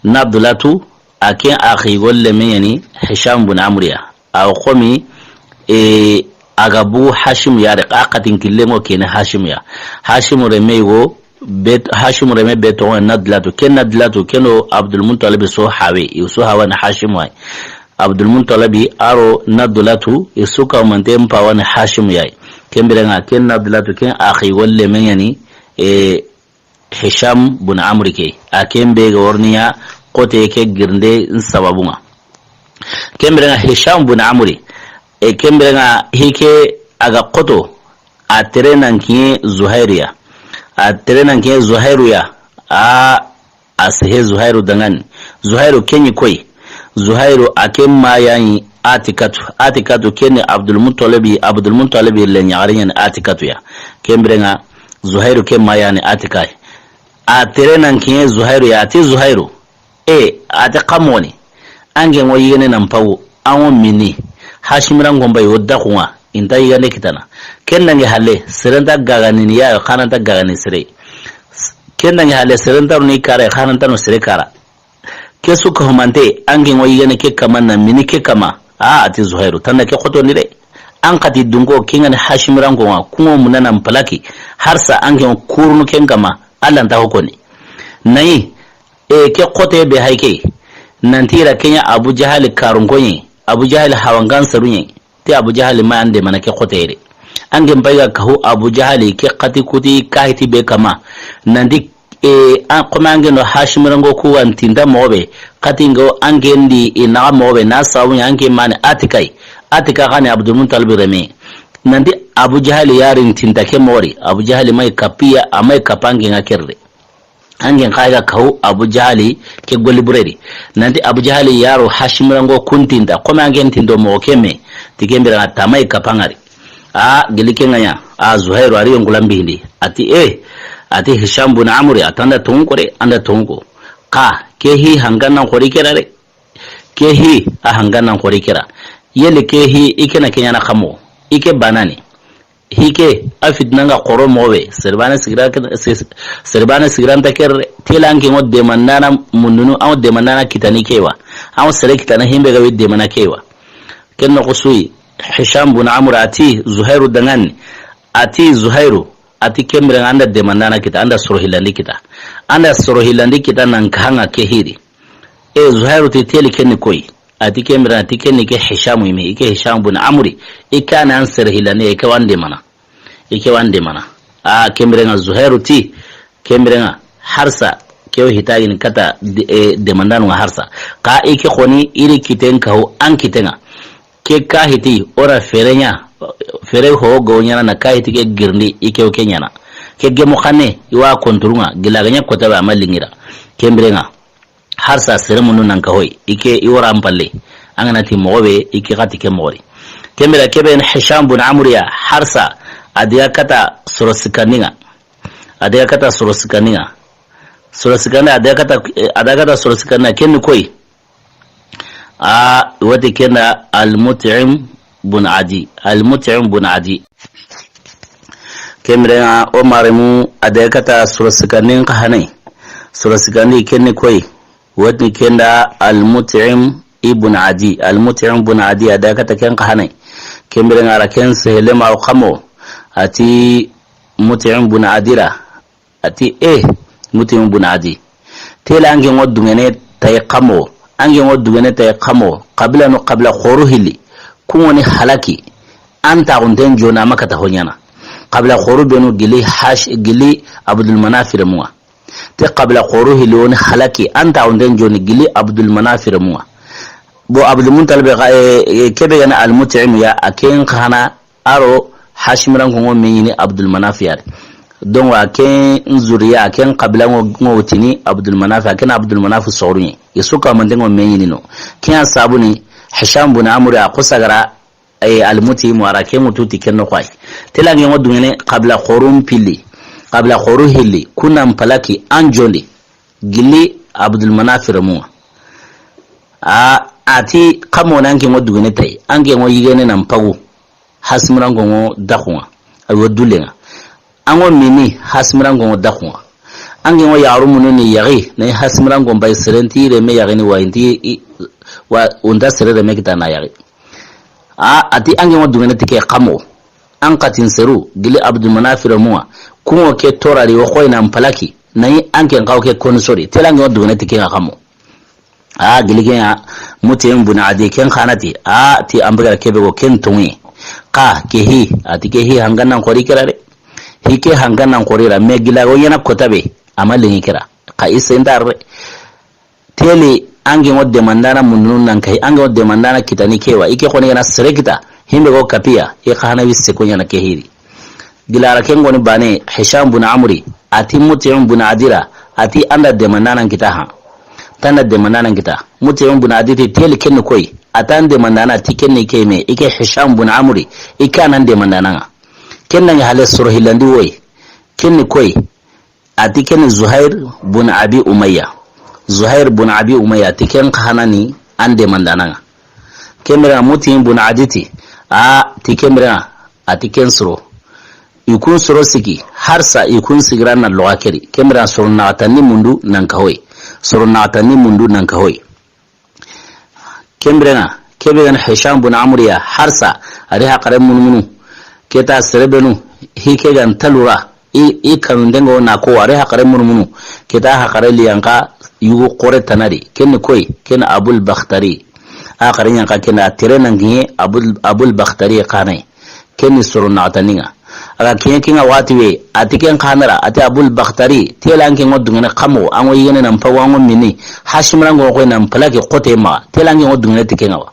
Nadlatu, a ken axi golle meni Hisham bun Amri ya. Aw xomi, e, a ga bugu Hashim ya de, a xatin killen ŋo ken ni Hashim ya. Hashim reme go, bet, Hashim reme be toxo Nadlatu. Ken Nadlatu, ken do Abdul Muttalib so hawe, i so hawa ni Hashim way. Abdul Muttalib a ro Nadlatu, i su ka mante mpawa ni Hashim yay. Ken biren ŋa, ken Nadlatu, ken axi golle meni, e, Hisham bun Amri ke, a ken be ga worniya xote ke girnde n sababun ŋa. Ken biren ŋa Hisham bun Amri, e, ken biren ŋa hike a ga xoto, a tere nan kiɲe Zuhairu ya. A tere nan kiɲe Zuhairu ya, a, a sehe Zuhairu danŋani. Zuhairu ken ni koyi. Zuhairu a ken ma ya ni Atikatu. Atikatu ken ni Abdul Muttalibi, Abdul Muttalibi le ɲaxare ɲa ni Atikatu ya. Ken biren ŋa Zuhairu ken ma ya ni Atika. A tere nan kiɲe Zuhairu ya, a ti Zuhairu. E, a ti xa moni. An ke ŋo yigene nan pagu, an ŋo mini. Hashim ran gon pay o daxun ŋa, i nta yigande kitana. Ken dangi halle, serenta gagani ni ya, xananta gagani sere. Ken dangi halle, serenta ro ni kare, xananta no sere kara. Ke su ka humante, an ke ŋo yigene ke kama na mini ke kama. A, a ti Zuhairu, tanda ke xoto ni de. An xati dunko, ken ga ni Hashimiranko ŋa, kuŋo muna nan palaki, harsa an ke kurunu ken kama, Alla nta ho koni. Nayi, e, ke xote be hay ke, nanti ra ken ɲa Abu Jahali karunko ɲi, Abu Jahali hawangan saru ɲi, ti Abu Jahali ma an demana ke xote yere. An ke n pay ga kahu Abu Jahali ke xati kuti kahiti be kama, nanti E, an, comme an ke no Hashimiranko ku wa n tinta moxo be, xati ŋa an ke ndi i naxa moxo be, na sabu ɲa an ke mani Atika yi. Atika xa ni Abdul Muttalib reme. Nanti Abu Jahali yari n tinta ke moxo ri. Abu Jahali may kapiya, a may kapa an ke ŋa kere. An ke n xa ga kahu Abu Jahali ke goli bureri. Nanti Abu Jahali yaro Hashimiranko ku n tinta, comme an ke n tinto moxo ke me, ti ken bire ŋa ta may kapa ŋa ri. A gili ken ŋa ɲa, a Zuhairu a ri yonkulan bihindi. A ti, e, a ti Hisham bun Amri, a ti an da tonŋu ko de, an da tonŋu ko. Xa, ke hi hangan nan xori kera de. Ke hi, a hangan nan xori kera. Yele ke hi, i ke na ke ɲaana xa mo. I ke banani. Hi ke, a fitina ŋa xoro moxo be. Serbane sigira, se-, serbane sigira nta kere. Tela an ke ŋo demandana mundunu, an ŋo demandana kitani ke wa. An ŋo sere kitana himbe ga wi demana ke wa. Ken noxo su yi, Hisham bun Amr a ti Zuhairu danŋa ni, a ti Zuhairu, a ti ken bire ŋa an da demandana kita, an da soro hillandi kita. An da soro hillandi kita nan kaha ŋa ke hi ri. E, Zuhairu ti teli ken ni koy. A ti ken bire ŋa, a ti ken ni ke Hisham yi me, i ke Hisham bun Amri, i ke na an sere hillandi, i ke wa an demana. I ke wa an demana. A, ken bire ŋa Zuhairu ti, ken bire ŋa harsa, ke wo hitagini kata de-, e, demandanu ŋa harsa. Xa i ke xoni i ri kiten kahu an kiten ŋa. Ke kahiti, o ra fere ɲa, fere ho go ɲaana na kahiti ke girindi, i ke wo ke ɲaana. Ke gemu xanne, i wa konturu ŋa, gila ga ɲa kota be a ma lingira. Ken bire ŋa. Harsa sere munu nan kahoy, i ke i wara an palle. An ga na ti moxo be, i ke xati ke moxo ri. Ken bire ke be ni Hisham bun Amriya, harsa, a diga kata soro sikandi ŋa. A diga kata soro sikandi ŋa. Soro sikandi, a diga kata, a diga kata soro sikandi ŋa, ken ni koy. A, wati ken da Al-Mut'im bun Adi. Al-Mut'im bun Adi. Ken bire ŋa o maremu a diga kata soro sikandi n kahanay. Soro sikandi ken ni koy. Wati ken da Al-Mut'im ibn Adi. Al-Mut'im bun Adi a diga kata ken kahanay. Ken bire ŋa a ra ken sehele ma o xa mo. A ti Mut'im bun Adi ra. A ti, e, Mut'im bun Adi. Tela an ke ŋo dungene tay xa mo. An ke ŋo dungene tay xa mo. Qabila no qabila xoru hilli. Ku ŋo ni halaki. An ta gunten jona ma kata ho ɲaana. Qabila xoru benu gili Hash-, gili Abdul Manaf remu ŋa. Te qabila xoru hilli wo ni halaki. An ta gunten joni gili Abdul Manaf remu ŋa. Bo Abdul Muttalib ga, e, e, ke be ga na Al-Mut'im ya, a ken xa na Aro Hashimiranko ŋo me ɲini Abdul Manaf ya ri. Donc a ken zuriya, a ken qabila ŋo, ŋo tini Abdul Manaf, a ken Abdul Manaf soxoru ɲi. I su ka mante ŋo me ɲini no. Ken ya sabu ni Hisham bun Amr a xo sagara, e, Al-Mut'im wara ken ŋutu ti ken noxo yi. Tela an ke ŋo dungene qabila xorun pilli. Qabila xoru hilli. Ku nan palaki an jondi. Gili Abdul Manaf remu ŋa. A, a ti xa mo na an ke ŋo dungene tay. An ke ŋo yigene nan pagu. Hasimiranko ŋo daxu ŋa. Ayo dulle ŋa. An ŋo mini Hasimiranko ŋo daxu ŋa. An ke ŋo yaxaru munu ni yaxi, na Hasimiranko n bay sere nti reme yaxini wa i nti i, wa o nta sere reme kita na yaxi. A, a ti an ke ŋo dungene ti ke xa mo. An xatin seru, gili Abdul Manaf remu ŋa. Ku ŋo ke torari o xoy nan palaki. Na yi an ke n xaw ke koni sori. Tela an ke ŋo dungene ti ke ŋa xa mo. A, gili ken ya, Mut'im bun Adi, ken xa na ti, a, ti an be ga ra ke be go ken tonŋu. Xa, ke hi, a ti ke hi hangan nan xori kera de. Hi ke hangan nan xori ra, me gila go ɲaana kota be, a ma lingi kera. Xa i sendar de. Teli, an ke ŋo demandana mundunu nan kahi, an ke ŋo demandana kitani ke wa, i ke xoni ga na sere kita, himbe go kapiya, i xa hana wi seko ɲaana ke hi ri. Gila ra ken ŋo ni bane, Hisham bun Amri, a ti Mut'im bun Adi ra, a ti an da demandana kita ha. Tan da demandana kita. Mut'im bun Adi ti teli ken ni koy, a ti an demandana ti ken ni ke me, i ke Hisham bun Amri, i ke nan demandana ŋa. Ken na ɲi hale soro hillandi woy. Ken ni koy, a ti ken ni Zuhair bun Abi Umayya. Zuhair bun Abi Umayya, a ti ken xa hana ni an demandana ŋa. Ken bire ŋa Mut'im bun Adi ti, a ti ken bire ŋa, a ti ken soro. I kun soro siki, harsa i kun sigira na loxa keri. Ken bire ŋa soro naxatandi mundu nan kahoy. Soro naxatandi mundu nan kahoy. Ken bire ŋa, Ke be ga ni Hisham bun Amr ya, Harsa, a ri haxare munumunu. Ke ta sere benu, hi ke ga nta lura, i, i kanundengo na ko, a ri haxare munumunu. Ke ta haxare li yanqa yugo xore tana di. Ken ni koy, ken Abul Bakhtari. A haxare yanqa ken a tere nan kiɲe Abul, Abul Bakhtari xa na yi. Ken ni soro naxatanin ŋa. A ga kiɲe ken ŋa waxati be, a ti ken xa na ra, a ti Abul Bakhtari, tela an ke ŋo dungene xa moxo, an ŋo yigene nan pagu, an ŋo mini, Hashimiranko koy nan palaki xote maxa, tela an ke ŋo dungene ti ken ŋa wa.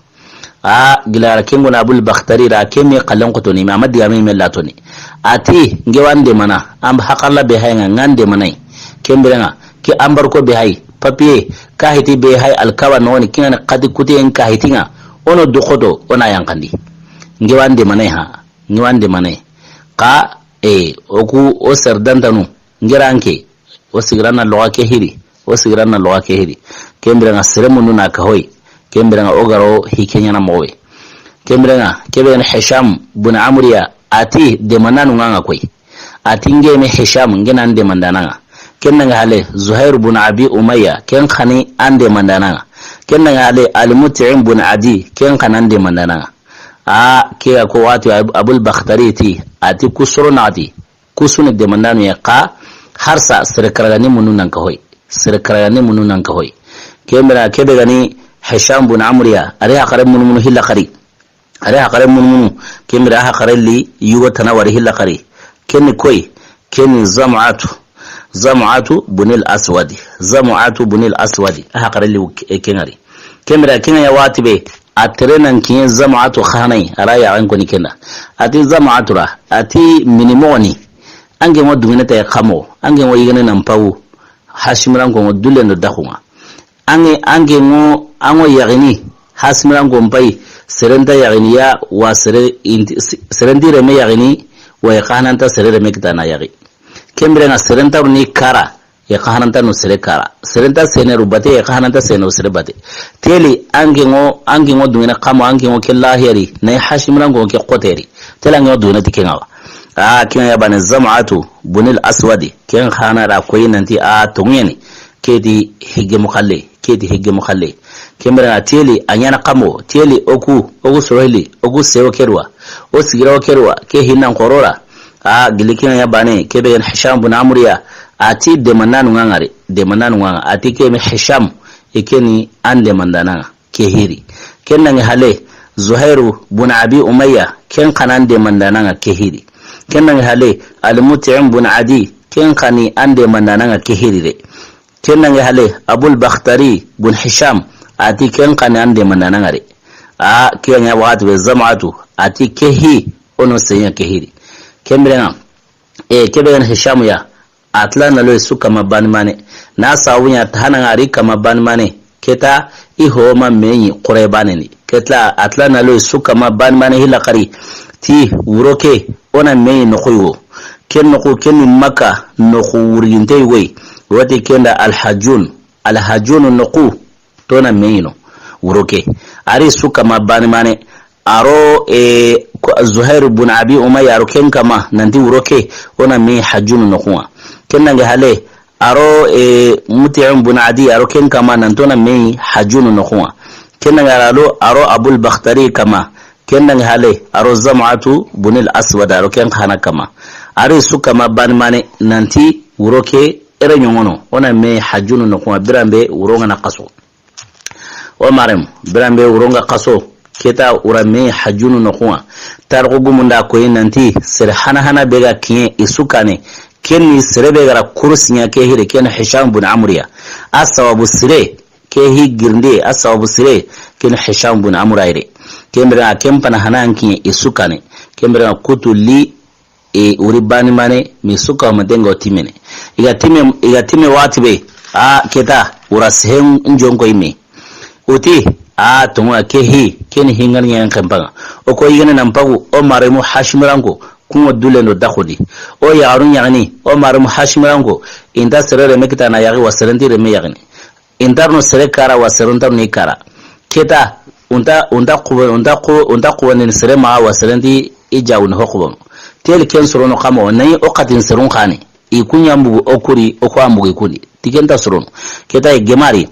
A gila ra ken ŋo na Abul Bakhtari ra, ken me xallen xotoni, ma a ma digame me latoni. A ti, n ke wa n demana, an haxarla be hay ŋa, n ga n demana yi. Ken biren ŋa, ke embargo be hay, papier, kahiti be hay, alkawa no ni, ken ŋa ni xati kutiyen kahitin ŋa, o no du xoto, o na yanqandi. N ke wa n demana yi ha. N ke wa n demana yi. Xa, e, o ku, o sere dantanu, n ke ra n ke, o sigira na loxa ke hiri, o sigira na loxa ke hiri. Ken biren ŋa sere mundu na ka hoy, ken biren ŋa o ga ro hi ke ɲaana moxo be. Ken biren ŋa, ke be ga ni Hisham bun Amr ya, a ti demandanu ŋa ŋa koy. A ti n ke me Hisham, n ke na n demandana ŋa. Ken na ŋa hale, Zuhair bun Abi Umayya, ken xa ni an demandana ŋa. Ken na ŋa hale, Al-Mut'im bun Adi, ken xa na an demandana ŋa. A, ke ga ko waxati Ab-, Abul Bakhtari ti, a ti ku soro naxati, ku su ni demandanu ya xa, Harsa sere karagandi mundu nan ka hoy. Sere karagandi mundu nan ka hoy. Ken biren ŋa ke be ga ni Hisham bun Amr ya, a ri haxare munumunu hilla xari. A ri haxare munumunu, ken biren ŋa haxare li yugo tana wari hilla xari. Ken ni koy, ken ni Zam'atu. Zam'atu bunil Aswadi. Zam'atu bunil Aswadi. A haxare li ke-, ken ŋa ri. Ken biren ŋa ken ŋa ya waxati be, a tere nan kiɲe Zam'atu xa na yi, a ra yaxen koni ken da. A ti Zam'atu ra, a ti mini moxo ni, an ke ŋo dungene ta yi xa moxo, an ke ŋo yigene nan pagu, Hashimiranko ŋo dullen do daxun ŋa. An ke, an ke ŋo, an ŋo yaxini, Hashimiranko n payi, sere nta yaxini ya, wa sere inti, sere nti reme yaxini, wa i xa na nta sere reme kita na yaxi. Ken biren ŋa sere nta ro ni kara, i xa na nta no sere kara. Sere nta sene ro bate, i xa na nta sene ro sere bate. Teli an ke ŋo, an ke ŋo dungene xa moxo, an ke ŋo ke laheri, na Hashimiranko ke xoteri. Teli an ke ŋo dungene ti ken ŋa wa. A, ken ya bane Zam'atu bunil Aswadi, ken xa na ra koy nanti a tonŋu ya ni. Ke ti higemu xalle, ke ti higemu xalle. Ken biren ŋa teli a ɲaana xa moxo, teli o ku, o ku soro hilli, o ku sewo ke ri wa, o sigira o ke ri wa, ke hinnan xoro ra. A gili ken ya bane, ke be ga ni Hisham bun Amr ya, a ti demandanu ŋa ŋa ri, demandanu ŋa ŋa, a ti ke me Hisham, i ke ni an demandana ŋa ke hiri. Ken na ŋa hale, Zuhairu bun Abi Umayya, ken xa na an demandana ŋa ke hiri. Ken na ŋa hale, Al-Mut'im bun Adi, ken xa ni an demandana ŋa ke hiri re. Ken na ŋa hale, Abul Bakhtari bun Hisham, a ti ken xa ni an demandana ŋa re. A, ke ŋa waxati be Zam'atu, a ti ke hi, o no senya ke hiri. Ken biren ŋa, e, ke be ga ni Hisham ya, a tila na lo i su kama bani mane. Na sabu ɲa ta hana ŋa ri kama bani mane. Ke ta i ho ma me ɲi xore bane ni. Ke tila a tila na lo i su kama bani mane hilla xari. Ti wuro ke o na me ɲi noxu yo. Ken noxu ken ni Makka noxu wurginte yogo yi. Wati ken da Al-Hajjun. Al-Hajjun noxu. To na me ɲi no wuro ke. A ri su kama bani mane. A ro, e, ko, Zuhair bun Abi Umayya, a ro ken kama, nanti wuro ke, o na me ɲi Hajjunu noxun ŋa. Ken na ŋa hale, a ro, e, Mut'im bun Adi, a ro ken kama, nanti o na me ɲi Hajjunu noxun ŋa. Ken na ŋa hale, a ro Abul Bakhtari kama, ken na ŋa hale, a ro Zam'atu bunil Aswad, a ro ken xa na kama. A ri su kama bani mane, nanti wuro ke, ere ɲoŋono, o na me ɲi Hajjunu noxun ŋa, biran be wuro ŋa na xaso. O marem, biran be wuro ŋa xaso, ke ta wura me Hajjunu noxun ŋa. Tarixu gumun da koyi nanti, sere hana hana be ga kiɲe i su kane, ken ni sere be ga ra kurusi ɲa ke hiri, ken Hisham bun Amr ya. A sababu sire, ke hi girinde, a sababu sire, ken Hisham bun Amr ya ri. Ken biren ŋa ken pana hana an kiɲe i su kane. Ken biren ŋa kutu li e, wuri bani mane, mi su ka ma dengo timene. I ga time, i ga time waxati be, a, ke ta, wura sehen njonko ime. Uti, a, tonŋa ke hi, ken hi ŋa ni ɲa n xenpa ŋa. O ko yigene nan pagu, o maremu Hashimiranko, ku ŋo dullen do daxu di. O yaxarun yaxini, o maremu Hashimiranko, i nta sere reme kita na yaxi wa sere nti reme yaxini. I nta ro no sere kara wa sere nta ro no i kara. Ke ta, o nta, o nta xuba, o nta xu-, o nta xuba ni sere maxa wa sere nti i jawu ni ho xuba. Teli ken soro no xa moxo, na ɲi o xatin serun xa ni. I ku ɲa mbugu o kuri, o ku a mbugu i ku ni. Ti ken nta soro no. Ke ta i gemari.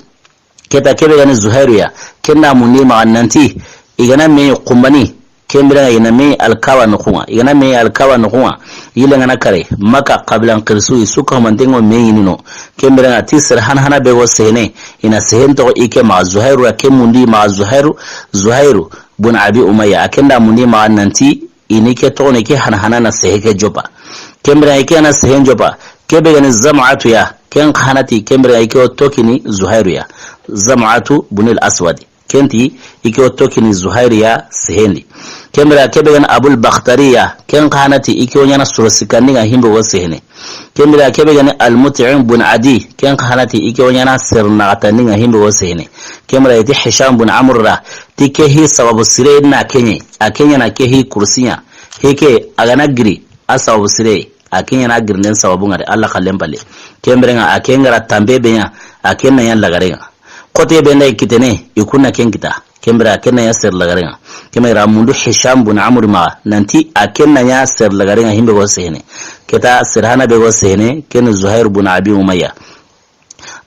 Ke ta ke be ga ni Zuhairu ya. Ken da mundi maxa nanti, I ga na me xumbane, ken biren ŋa i na me Alkaaba noxun ŋa. I ga na me Alkaaba noxun ŋa, yille ŋa na kare, Maka xabiilan xirisu, i su ka humanten ŋo me ɲiini no. Ken biren ŋa ti sere hana hana be ga sehene, i na sehen toxo i ke maxa Zuhairu ya, ke mundi maxa Zuhairu, Zuhairu bun Abi Umayya, a ken da mundi maxa nanti, i ni ke toxo ni ke hana hana na sehe ke joppa. Ken biren ŋa i ke na sehen joppa, ke be ga ni Zam'atu ya, ken xa hana ti, ken biren ŋa i ke wo tokini Zuhairu ya. Zam'atu bunil Aswadi. Ken ti, i ke wo tokini Zuhairu ya sehendi. Ken biren ŋa ke be ga ni Abul Bakhtari ya, ken xa hana ti, i ke wo ɲaana soro sikkandi ŋa himbe wo sehene. Ken biren ŋa ke be ga ni Al-Mut'im bun Adi, ken xa hana ti, i ke wo ɲaana sere naxatandi ŋa himbe wo sehene. Ken biren ŋa i ti Hisham bun Amr ra, ti ke hi sababu sire na ke ɲa, a ke ɲa na ke hi kurusi ɲa. Hi ke, a ga na giri, a sababu sire, a ke ɲa na girinden sababu ŋa de, Alla xallen palle. Ken biren ŋa, a ke ŋa ra tanbe be ɲa, a ke na ɲa lagare ŋa. Xote be nda i kitene, i kun na ken kita. Ken biren ŋa, a ke na ɲa sere lagare ŋa. Ken biren ŋa mundu Hisham bun Amr maxa, nanti a ke na ɲa sere lagare ŋa himbe ga sehene. Ke ta sere hana be ga sehene, ken ni Zuhair bun Abi Umayya.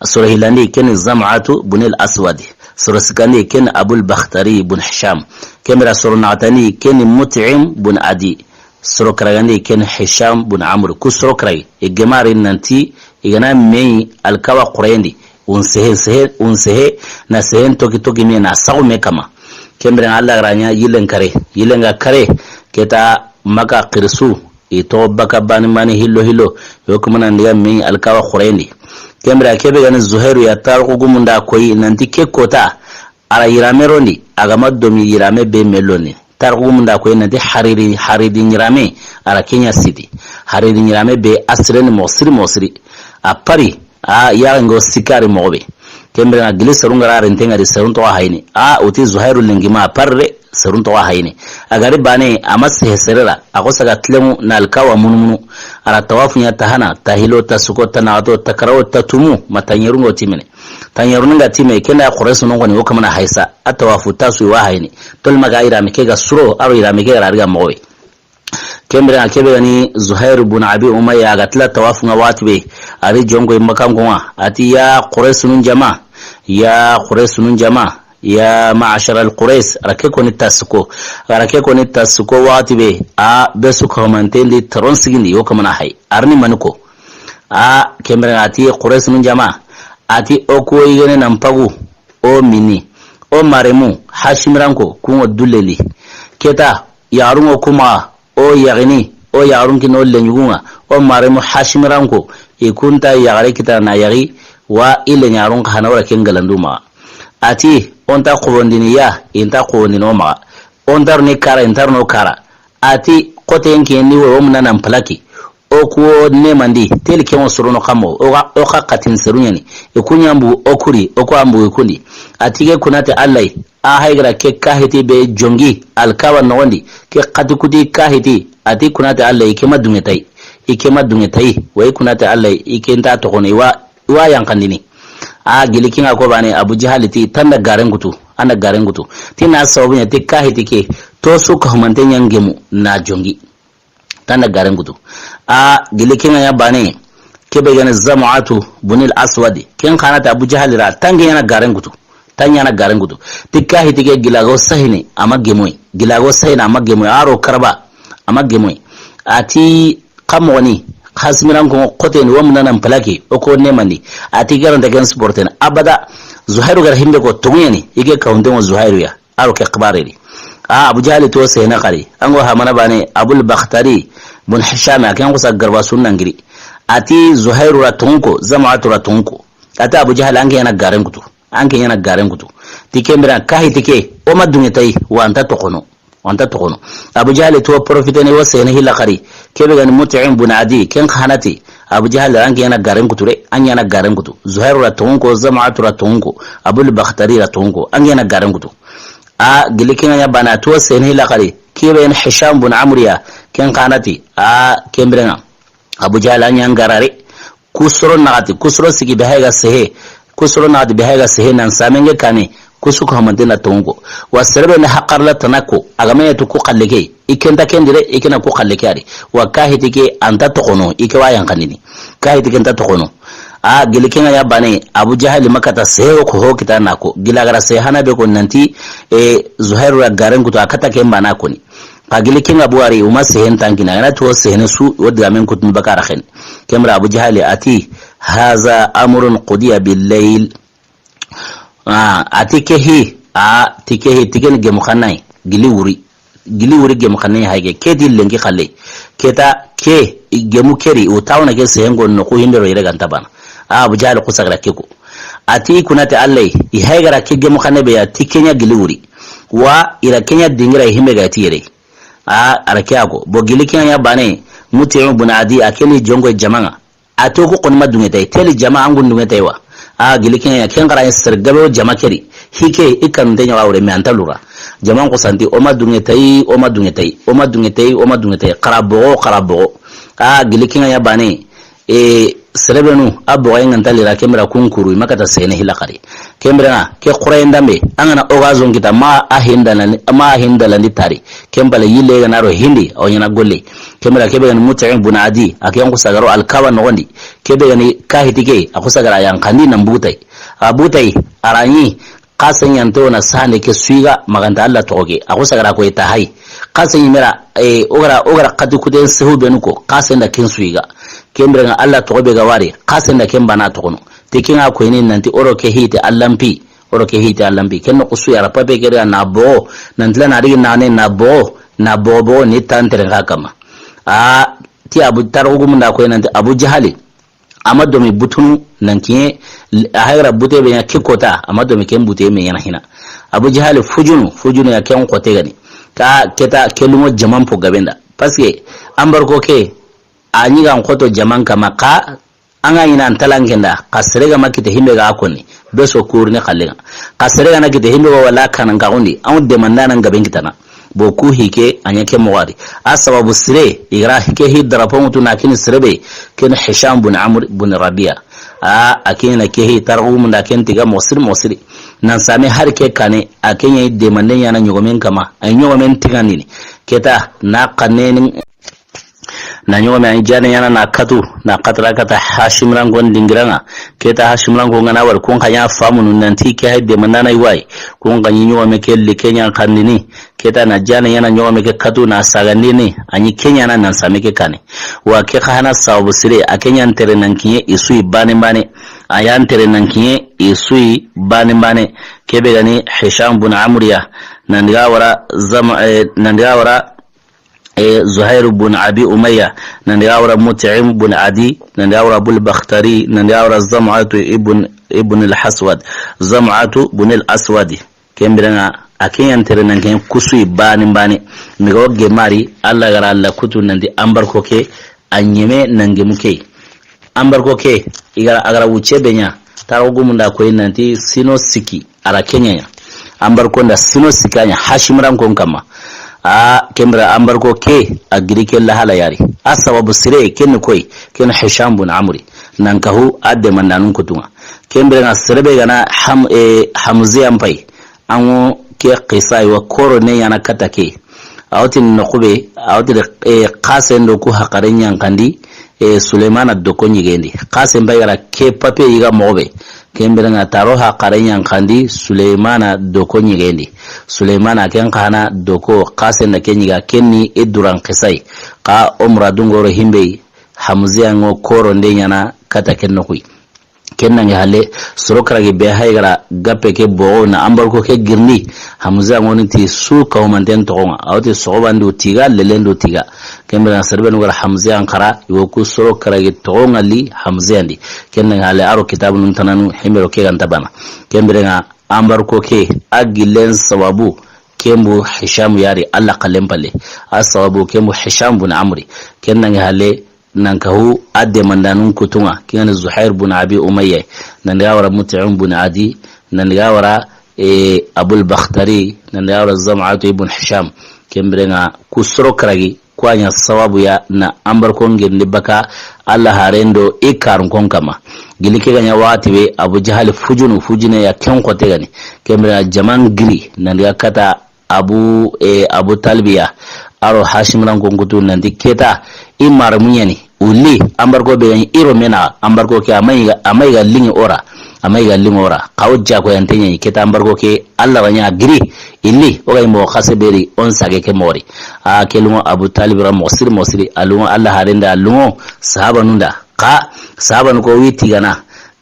Soro hillandi, ken ni Zam'atu bunil Aswadi. Soro sikkandi, ken ni Abul Bakhtari bun Hisham. Ken biren ŋa soro naxatandi, ken ni Mut'im bun Adi. Soro karagandi, ken ni Hisham bun Amr. Ku soro karagi, i gemari nanti, i ga na me yi Alkaaba xooren di, un sehe, sehe, un sehe, na sehen toki toki me na saxu me kama. Ken biren ŋa Alla ga ra ɲa yillen kare, yillen ga kare, ke ta Maka xirisu, i toxo baka bani mani hillo hillo, yo kumana ndiga me yi Alkaaba xooren di. Ken biren ŋa ke be ga ni Zuhairu ya, tarixu gumun da koyi nanti ke kota, a ra yirame rondi, a ga ma domi yirame be me londi. Tarixu gumun da koyi nanti hariri, hariri yirame, a ra ke ɲa siti. Hariri yirame be a sire ni moxo siri moxo siri. A pari, a yaxen ŋo sikari moxo be. Ken biren ŋa gili serun ga ra renten ŋa di serun toxo hayini. A o ti Zuhairu lenki ma a pari de, serun toxo hayini. A ga ri bane, a ma sehe sere ra, a xo saga tilenŋu na Alkaaba munumunu. A ra tawafu ɲa ta hana, ta hilo, ta suko, ta naxato, ta karago, ta tumu, ma ta ɲerun ŋo timene. Ta ɲerun ŋa time, ken da Quraysh nun xoni, wo kamana haysa, a tawafu ta su wa hayini. Tolima ga yirame ke ga suro, a ro yirame ke ga ra riga moxo be. Ken biren ŋa ke be ga ni Zuhair bun Abi Umayya, a ga tila tawafu ŋa waxati be, a ri jonko i makanko ŋa, a ti, ya Quraysh nun jama, ya Quraysh nun jama, ya ma'ashara al-Quraysh, a ra ke koni ta suko, a ra ke koni ta suko waxati be, a be su ka humanten di taron sigindi, yo kamana hay, a ri ni mani ko. A, ken biren ŋa a ti Quraysh nun jama, a ti o ku wo yigene nan pagu, o mini, o maremu, Hashimiranko, kun ŋo dulleli. Ke ta, yaxarun ŋo kuma, o yaxini, o yaxarun kini o lenyugun ŋa, o maremu Hashimiranko, i kun ta yaxare kita na yaxi, wa i lenyarun xa hana wara ken galandu maxa. A ti, o nta xobondini ya, i nta xobondini o maxa. O nta ro ni kara, i nta ro no kara. A ti, xoten ke ni wo, wo muna nan palaki. O ku wo nemandi, teli ke ŋo sorono xa moxo, o xa, o xa xatin seru ɲani. I ku ɲa mbu o kuri, o ku a mbu i kundi. A ti ke kunate Alla yi, a hay ga ra ke kahiti be jongi, Alkaaba noxon di, ke xati kuti kahiti, a ti kunate Alla yi, ke ma dunŋe ta yi. I ke ma dunŋe ta yi, wa i kunate Alla yi, i ke nta toxono, i wa, i wa yanqandini. A gili ke ŋa ko bane, Abu Jahali ti, tanda garen kutu, anda garen kutu. Ti na sababu ɲa, ti kahiti ke, to su ka humanten ɲa ngemu, na jongi. Tanda garen kutu. A gili ke ŋa ɲa bane, ke be ga ni Zam'atu bunil Aswadi. Ken xa na ti Abu Jahali ra, tanke ɲa na garen kutu. Tan ɲa na garen kutu. Ti kahiti ke gilaago sahini, a ma gemoy. Gilaago sahini, a ma gemoy. A ro karaba, a ma gemoy. A ti xa moxoni, Hashimiranko xoten ni, wo muna nan palaki, o ku wo nemandi. A ti garanta ken supporten. Abada, Zuhairu ga ra himbe ko toŋu ɲani, i ke kawunten ŋo Zuhairu ya. A ro ke xibare di. A, Abu Jahali to sehene xari. An ŋo hamana bane, Abul Bakhtari bun Hisham, a ken xusa garba sunna ngiri. A ti Zuhairu ra toŋu ko, Zam'atu ra toŋu ko. A ti Abu Jahali, an ke ɲa na garen kutu. An ke ɲa na garen kutu. Ti ken biren ŋa kahiti ke, o ma dunŋe ta yi, wa nta toxono. Wa nta toxono. Abu Jahali to profitene wo sehene hilla xari. Ke be ga ni Mut'im bun Adi, ken xa na ti. Abu Jahali, an ke ɲa na garen kutu re, an ɲa na garen kutu. Zuhairu ra toŋu ko, Zam'atu ra toŋu ko, Abul Bakhtari ra toŋu ko, an ke ɲa na garen kutu. A gili ke ŋa ɲa bana, to sehene hilla xari, ke be ni Hisham bun Amr ya, ken xa na ti, a ken biren ŋa. Abu Jahal a ɲa n garare, ku soro naxati, ku soro sigi be hay ga sehe, ku soro naxati be hay ga sehe nan samenge kane, ku su ko hamante na toŋu ko. Wa sere be na hakarla tana ko, a ga me tu ku xalle ke, i ke nta ken di re, i ke na ku xalle ke a di. Wa kahiti ke a nta toxono, i ke wa yanqandini. Kahiti ke nta toxono. A gili ken ŋa ya bane, Abu Jahali ma kata sehe ko ho kita na ko. Gila gara sehe hana be ko nanti, e, Zuhairu ra garen kutu a kata ken bana koni. Ka gili ken ŋa buwari, uma sehen tankina, gana to sehene su, o digamen kutu bakara xen. Ken bire Abu Jahali a ti, "Haza amrun qudiya bil layl." A, a ti ke hi, a ti ke hi, ti ken gemu xanai, gili wuri. Gili wuri gemu xanai hayge, ke ti lenki xalle. Keta ke, gemu keri, o tawna ke sehengo no ku hindero yere ganta bana. A, Abu Jahal ku sagra ke ko. A ti kunate Allah, i haygara ke gemu xane be ya, ti kenya gili wuri. Wa ira kenya dingira himbe ga ti yere. A, ara ke ago. Bo gili kenya bane, Muti'u bun Adi, a keni jongo jamanga. A to ko koni ma dunge tay, teli jama angu dunge tay wa. A gili ken ya, ken gara ser gabe o jama keri. Hike i kan te nya wure me anta lura. Jama ko santi o ma dunge tay, o ma dunge tay, o ma dunge tay, o ma dunge tay. Xara bogo, xara bogo. A gili ken ya bane. E, serebenu, a bogo en anta lira ken bire kunkuru, i ma kata sene hila xari. Ken bire na, ke xura en dambe, an gana oga zon kita, ma a hinda landi, ma a hinda landi tari. Ken bale yille gana ro hindi, o nyana golle. Ken bire ke be gani Mut'im bun Adi, a ke yanku sagaro Alkaba nogondi. Ke be gani kahiti ke, a ku sagara yan kandi nan butay. A butay, arani, xase nyanto na sane ke suiga, maganta Allah toxo ke. A ku sagara ko ita hay. Xase ni mera, e, o gara, o gara xati kuten sehu benu ko, xase nda ken suiga. Ken bire nga Allah toxo be ga wari, xase nda ken bana toxono. Te ken ŋa ko ini nanti oro ke hite Allampi, oro ke hite Allampi. Ken no kusu ya ra pape ke na bo, nanti la na digi na ne na bo, na bo bo ni tantere nga kama. A, ti Abu Tarxu gumunda ko nanti Abu Jahali. Ama domi butunu nan kiye, a hagra bute be nya ke kota, ama domi ken bute me yana hina. Abu Jahali fujunu, fujunu ya ken kote gani. Ka keta kelungo jaman po gabenda. Parce que ambar ko ke, a nyi ga xoto jaman kama ka, an ga ɲi na an talanken da, xa sere ga ma kite himbe ga konni, be so kurni xallen ŋa. Xa sere ga na kite himbe ga wala kanan ka xundi, an demanda nan gaben kitana. Bo ku hike, a ɲa ke moxo di. A sababu sire, i gara ke hi drapeau ŋutu na kini sere be, ken Hisham bun Amr bun Rabia. A, a kini na ke hi tarxu munda ken tiga moxo siri moxo siri. Nan same har ke kane, a ke ɲa i demande ɲana ɲogomen kama, a ɲogomen tigandini. Keta, na xannenin Na ɲogome an jane yana na katu, na katara kata Hashim rankon dingiranga. Keta Hashim rankon ngana war kun kanya famunu nanti ke hay de manana iwai. Kun kanyi ɲogome ke li kenya kandini. Keta na jane yana ɲogome ke katu na sagandini. Anyi kenya na nan same ke kane. Wa ke kahana sababu sire, a kenya ntere nan kinye isui bane bane. A ya ntere nan kinye isui bane bane. Kebe gani Hisham bun Amriya. Nandiga wara zama, eh, nandiga wara e, Zuhair bun Abi Umayya, nandiga wara Mut'im bun Adi, nandiga wara Abul Bakhtari, nandiga wara Zam'atu ibn, ibn al-Aswad, Zam'atu bun al-Aswadi. Ken birenga, a ke yan tere nan ken kusui bani bani. Miga o gemari, Allah gara Allah kutu nanti ambar ko ke, a ɲeme nangemu ke. Ambar ko ke, igara, agara wuce benya, taro gumunda koyi nanti sino siki, ara kenya ya. Ambar ko nda sino sikanya, Hashim rankon kama. A, kembra ambar ko ke, a giri ke lahala yari. A sababu sire, ken koyi, ken Hisham bun Amri. Nan kahu, a demandanun kutunga. Kembra na serebe gana ham, e, Hamzi ampai. Ango ke qisa iwa koro ne yana kata ke. Awti nokube, awti de, e, Qasen do ku haqare ɲankandi, e, Suleymana doko ɲigendi. Qasen bay gara ke pape yiga moxobe. Kembere nga taro haqare ɲankandi, Suleymana doko ɲigendi. Suleymana ken xana doko Qasen da ke ɲiga kenni e duran qisai. Ka omra dungoro himbei, Hamziya ngo koro nde ɲana kata ken nokui. Ken nange halle, soro karagi be haygara gappe ke bogo na ambar ko ke girndi, Hamza ngoni ti su kawmanten togonga, awti sogobandu tiga, lelendu tiga. Kembere na serbe nugara Hamza ankara, iwo ku soro karagi togonga li Hamza andi. Ken nange halle, aro kitabu nun tananu, hemero ke ganta bana. Kembere nga ambar ko ke, a gillen sababu, kembu Hisham yari, Allah kallen palle. A sababu, kembu Hisham bun Amri. Ken nange halle, Nan kahu a demandanun kutunga, kingani Zuhair bun Abi Umayya, nan diga wara Mut'im bun Adi, nan diga wara, e, Abul Bakhtari, nan diga wara Zam'atu ibn Hisham. Kembirenga ku soro karagi, kwanya sababu ya na ambar ko ngirndi baka Allah harendo i karun kon kama. Gili ke ganya wati be Abu Jahal fujunu, fujune ya ken kote gani. Kembirenga jaman giri, nan diga kata Abu, e, Abu Talbiya, aro Hashim ran konkutu nanti keta, i maramu ɲani, Wuli, embargo be ga ɲi i Romain naxa, embargo ke a ma yiga, a ma yiga liŋi o ra, a ma yiga liŋi o ra. Xa o jaagoyante ɲa yi, ke ta embargo ke, Alla ra ɲa giri, i li, o ga ɲi moxo xase be ri, o n sage ke moxo ri. A ke luŋo Abu Talib ra moxo siri, moxo siri, a luŋo Alla haaren da, a luŋo sahabanun da. Xa sahabanu ko wi tigana,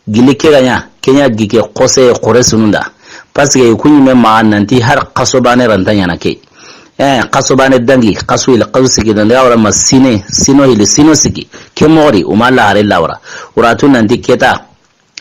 gili ke ga ɲa, ke ɲa gi ke xose Quraysinun da. Parce que i ku ɲi me maxa nanti har xaso baane ra nta ɲaana ke. Eh, xaso baane dangi, xaso hili, xaso sikki, dangi a wara ma sine, sino hili, sino sikki. Ke moxo ri, o ma Alla haaren lawara. O ra tu nanti ke ta,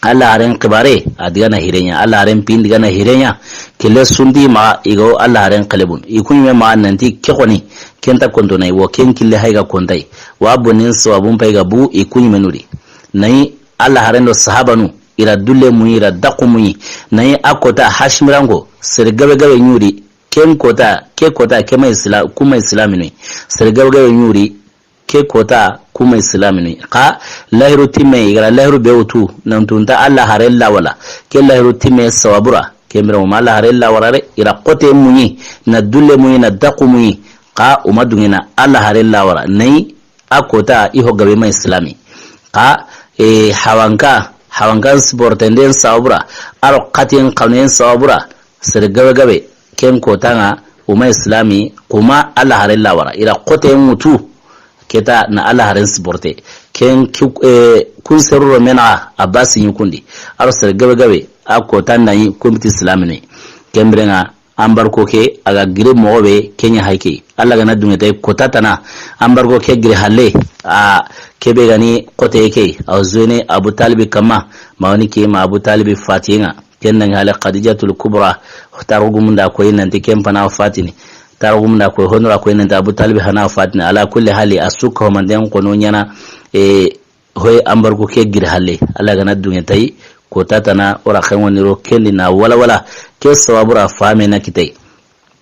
Alla haaren xibaare, a digana hire ɲa, Alla haaren pin digana hire ɲa. Kille su nti maxa, i ga wo Alla haaren xelebun. I ku ɲi me maxa nanti ke xoni, ke nta konto na yi, wo ke n kille hay ga konta yi. Wa bonin sababun pay ga bu, i ku ɲi me nu ri. Na yi, Alla haaren do sahabanu, i ra dulle muɲi, i ra daxu muɲi. Na yi a kota Hashimiranko, sere gabe gabe ɲi ri, ken kota, ke kota, ke ma isla-, ku ma islaminu yi. Sere gabe gabe ɲi ri, ke kota, ku ma islaminu yi. Xa lahiru timme, i ga ra lahiru be wutu, nan tu nta Alla haaren lawara. Ke lahiru timme sababu ra, ke mira o ma Alla haaren lawara re, i ra xote muɲi, na dulle muɲi, na daxu muɲi. Xa o ma duŋe na Alla haaren lawara. Na yi, a kota i ho gabe ma islami. Xa, e, hawanka, hawankan supportenden sababu ra, a ro xaten xanuyen sababu ra, sere gabe gabe, ken kota ŋa, o ma islami, ku ma Alla haaren lawara. I ra xote ŋutu, ke ta na Alla haaren supporte. Ken ki-, e, kun seru Romain naxa, a ba siɲi kundi. A ro sere gabe gabe, a kota na yi, kun biti islaminu yi. Ken bire ŋa, embargo ke, a ga giri moxo be, ke ɲa hay ke. Alla ga na duŋe ta yi kota tana, embargo ke giri halle, a, ke be ga ni xote ke, a wo zone Abu Talibi kanma, ma woni ke ma Abu Talibi fatiye ŋa. Ken dangi halle Khadijatul Kubra, taarixu gumun da koyi nanti ken fana fatini. Taarixu gumun da koyi, honora koyi nanti Abu Talibi fana fatini. Ala kulli hali, a su ka ho manten xono ɲaana, e, hoy embargo ke giri halle, Alla ga na duŋe ta yi, kota tana, o ra xenŋo ni ro kendi na wala wala, ke sababu ra fame na kita yi.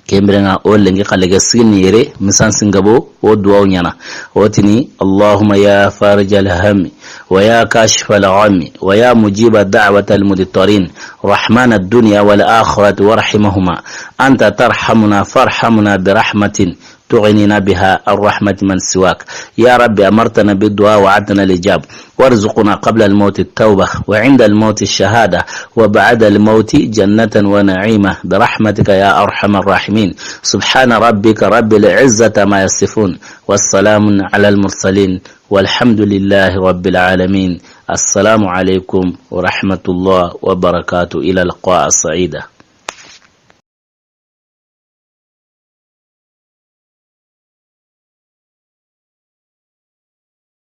Ken bire ŋa o lenki xalle ga sigini yere, misan singabo, o duwawu ɲaana. O tini, اللهم يا فارج الهم، ويا كاشف الغم، ويا مجيب دعوة المضطرين، رحمن الدنيا والآخرة ورحيمهما، أنت ترحمنا فارحمنا برحمة تغنينا بها عن رحمة من سواك. يا رب، أمرتنا بالدعاء ووعدتنا الإجابة. وارزقنا قبل الموت التوبة، وعند الموت الشهادة، وبعد الموت جنة ونعيما، برحمتك يا أرحم الراحمين. سبحان ربك رب العزة عما يصفون، والسلام على المرسلين، والحمد لله رب العالمين. السلام عليكم ورحمة الله وبركاته. إلى اللقاء السعيدة.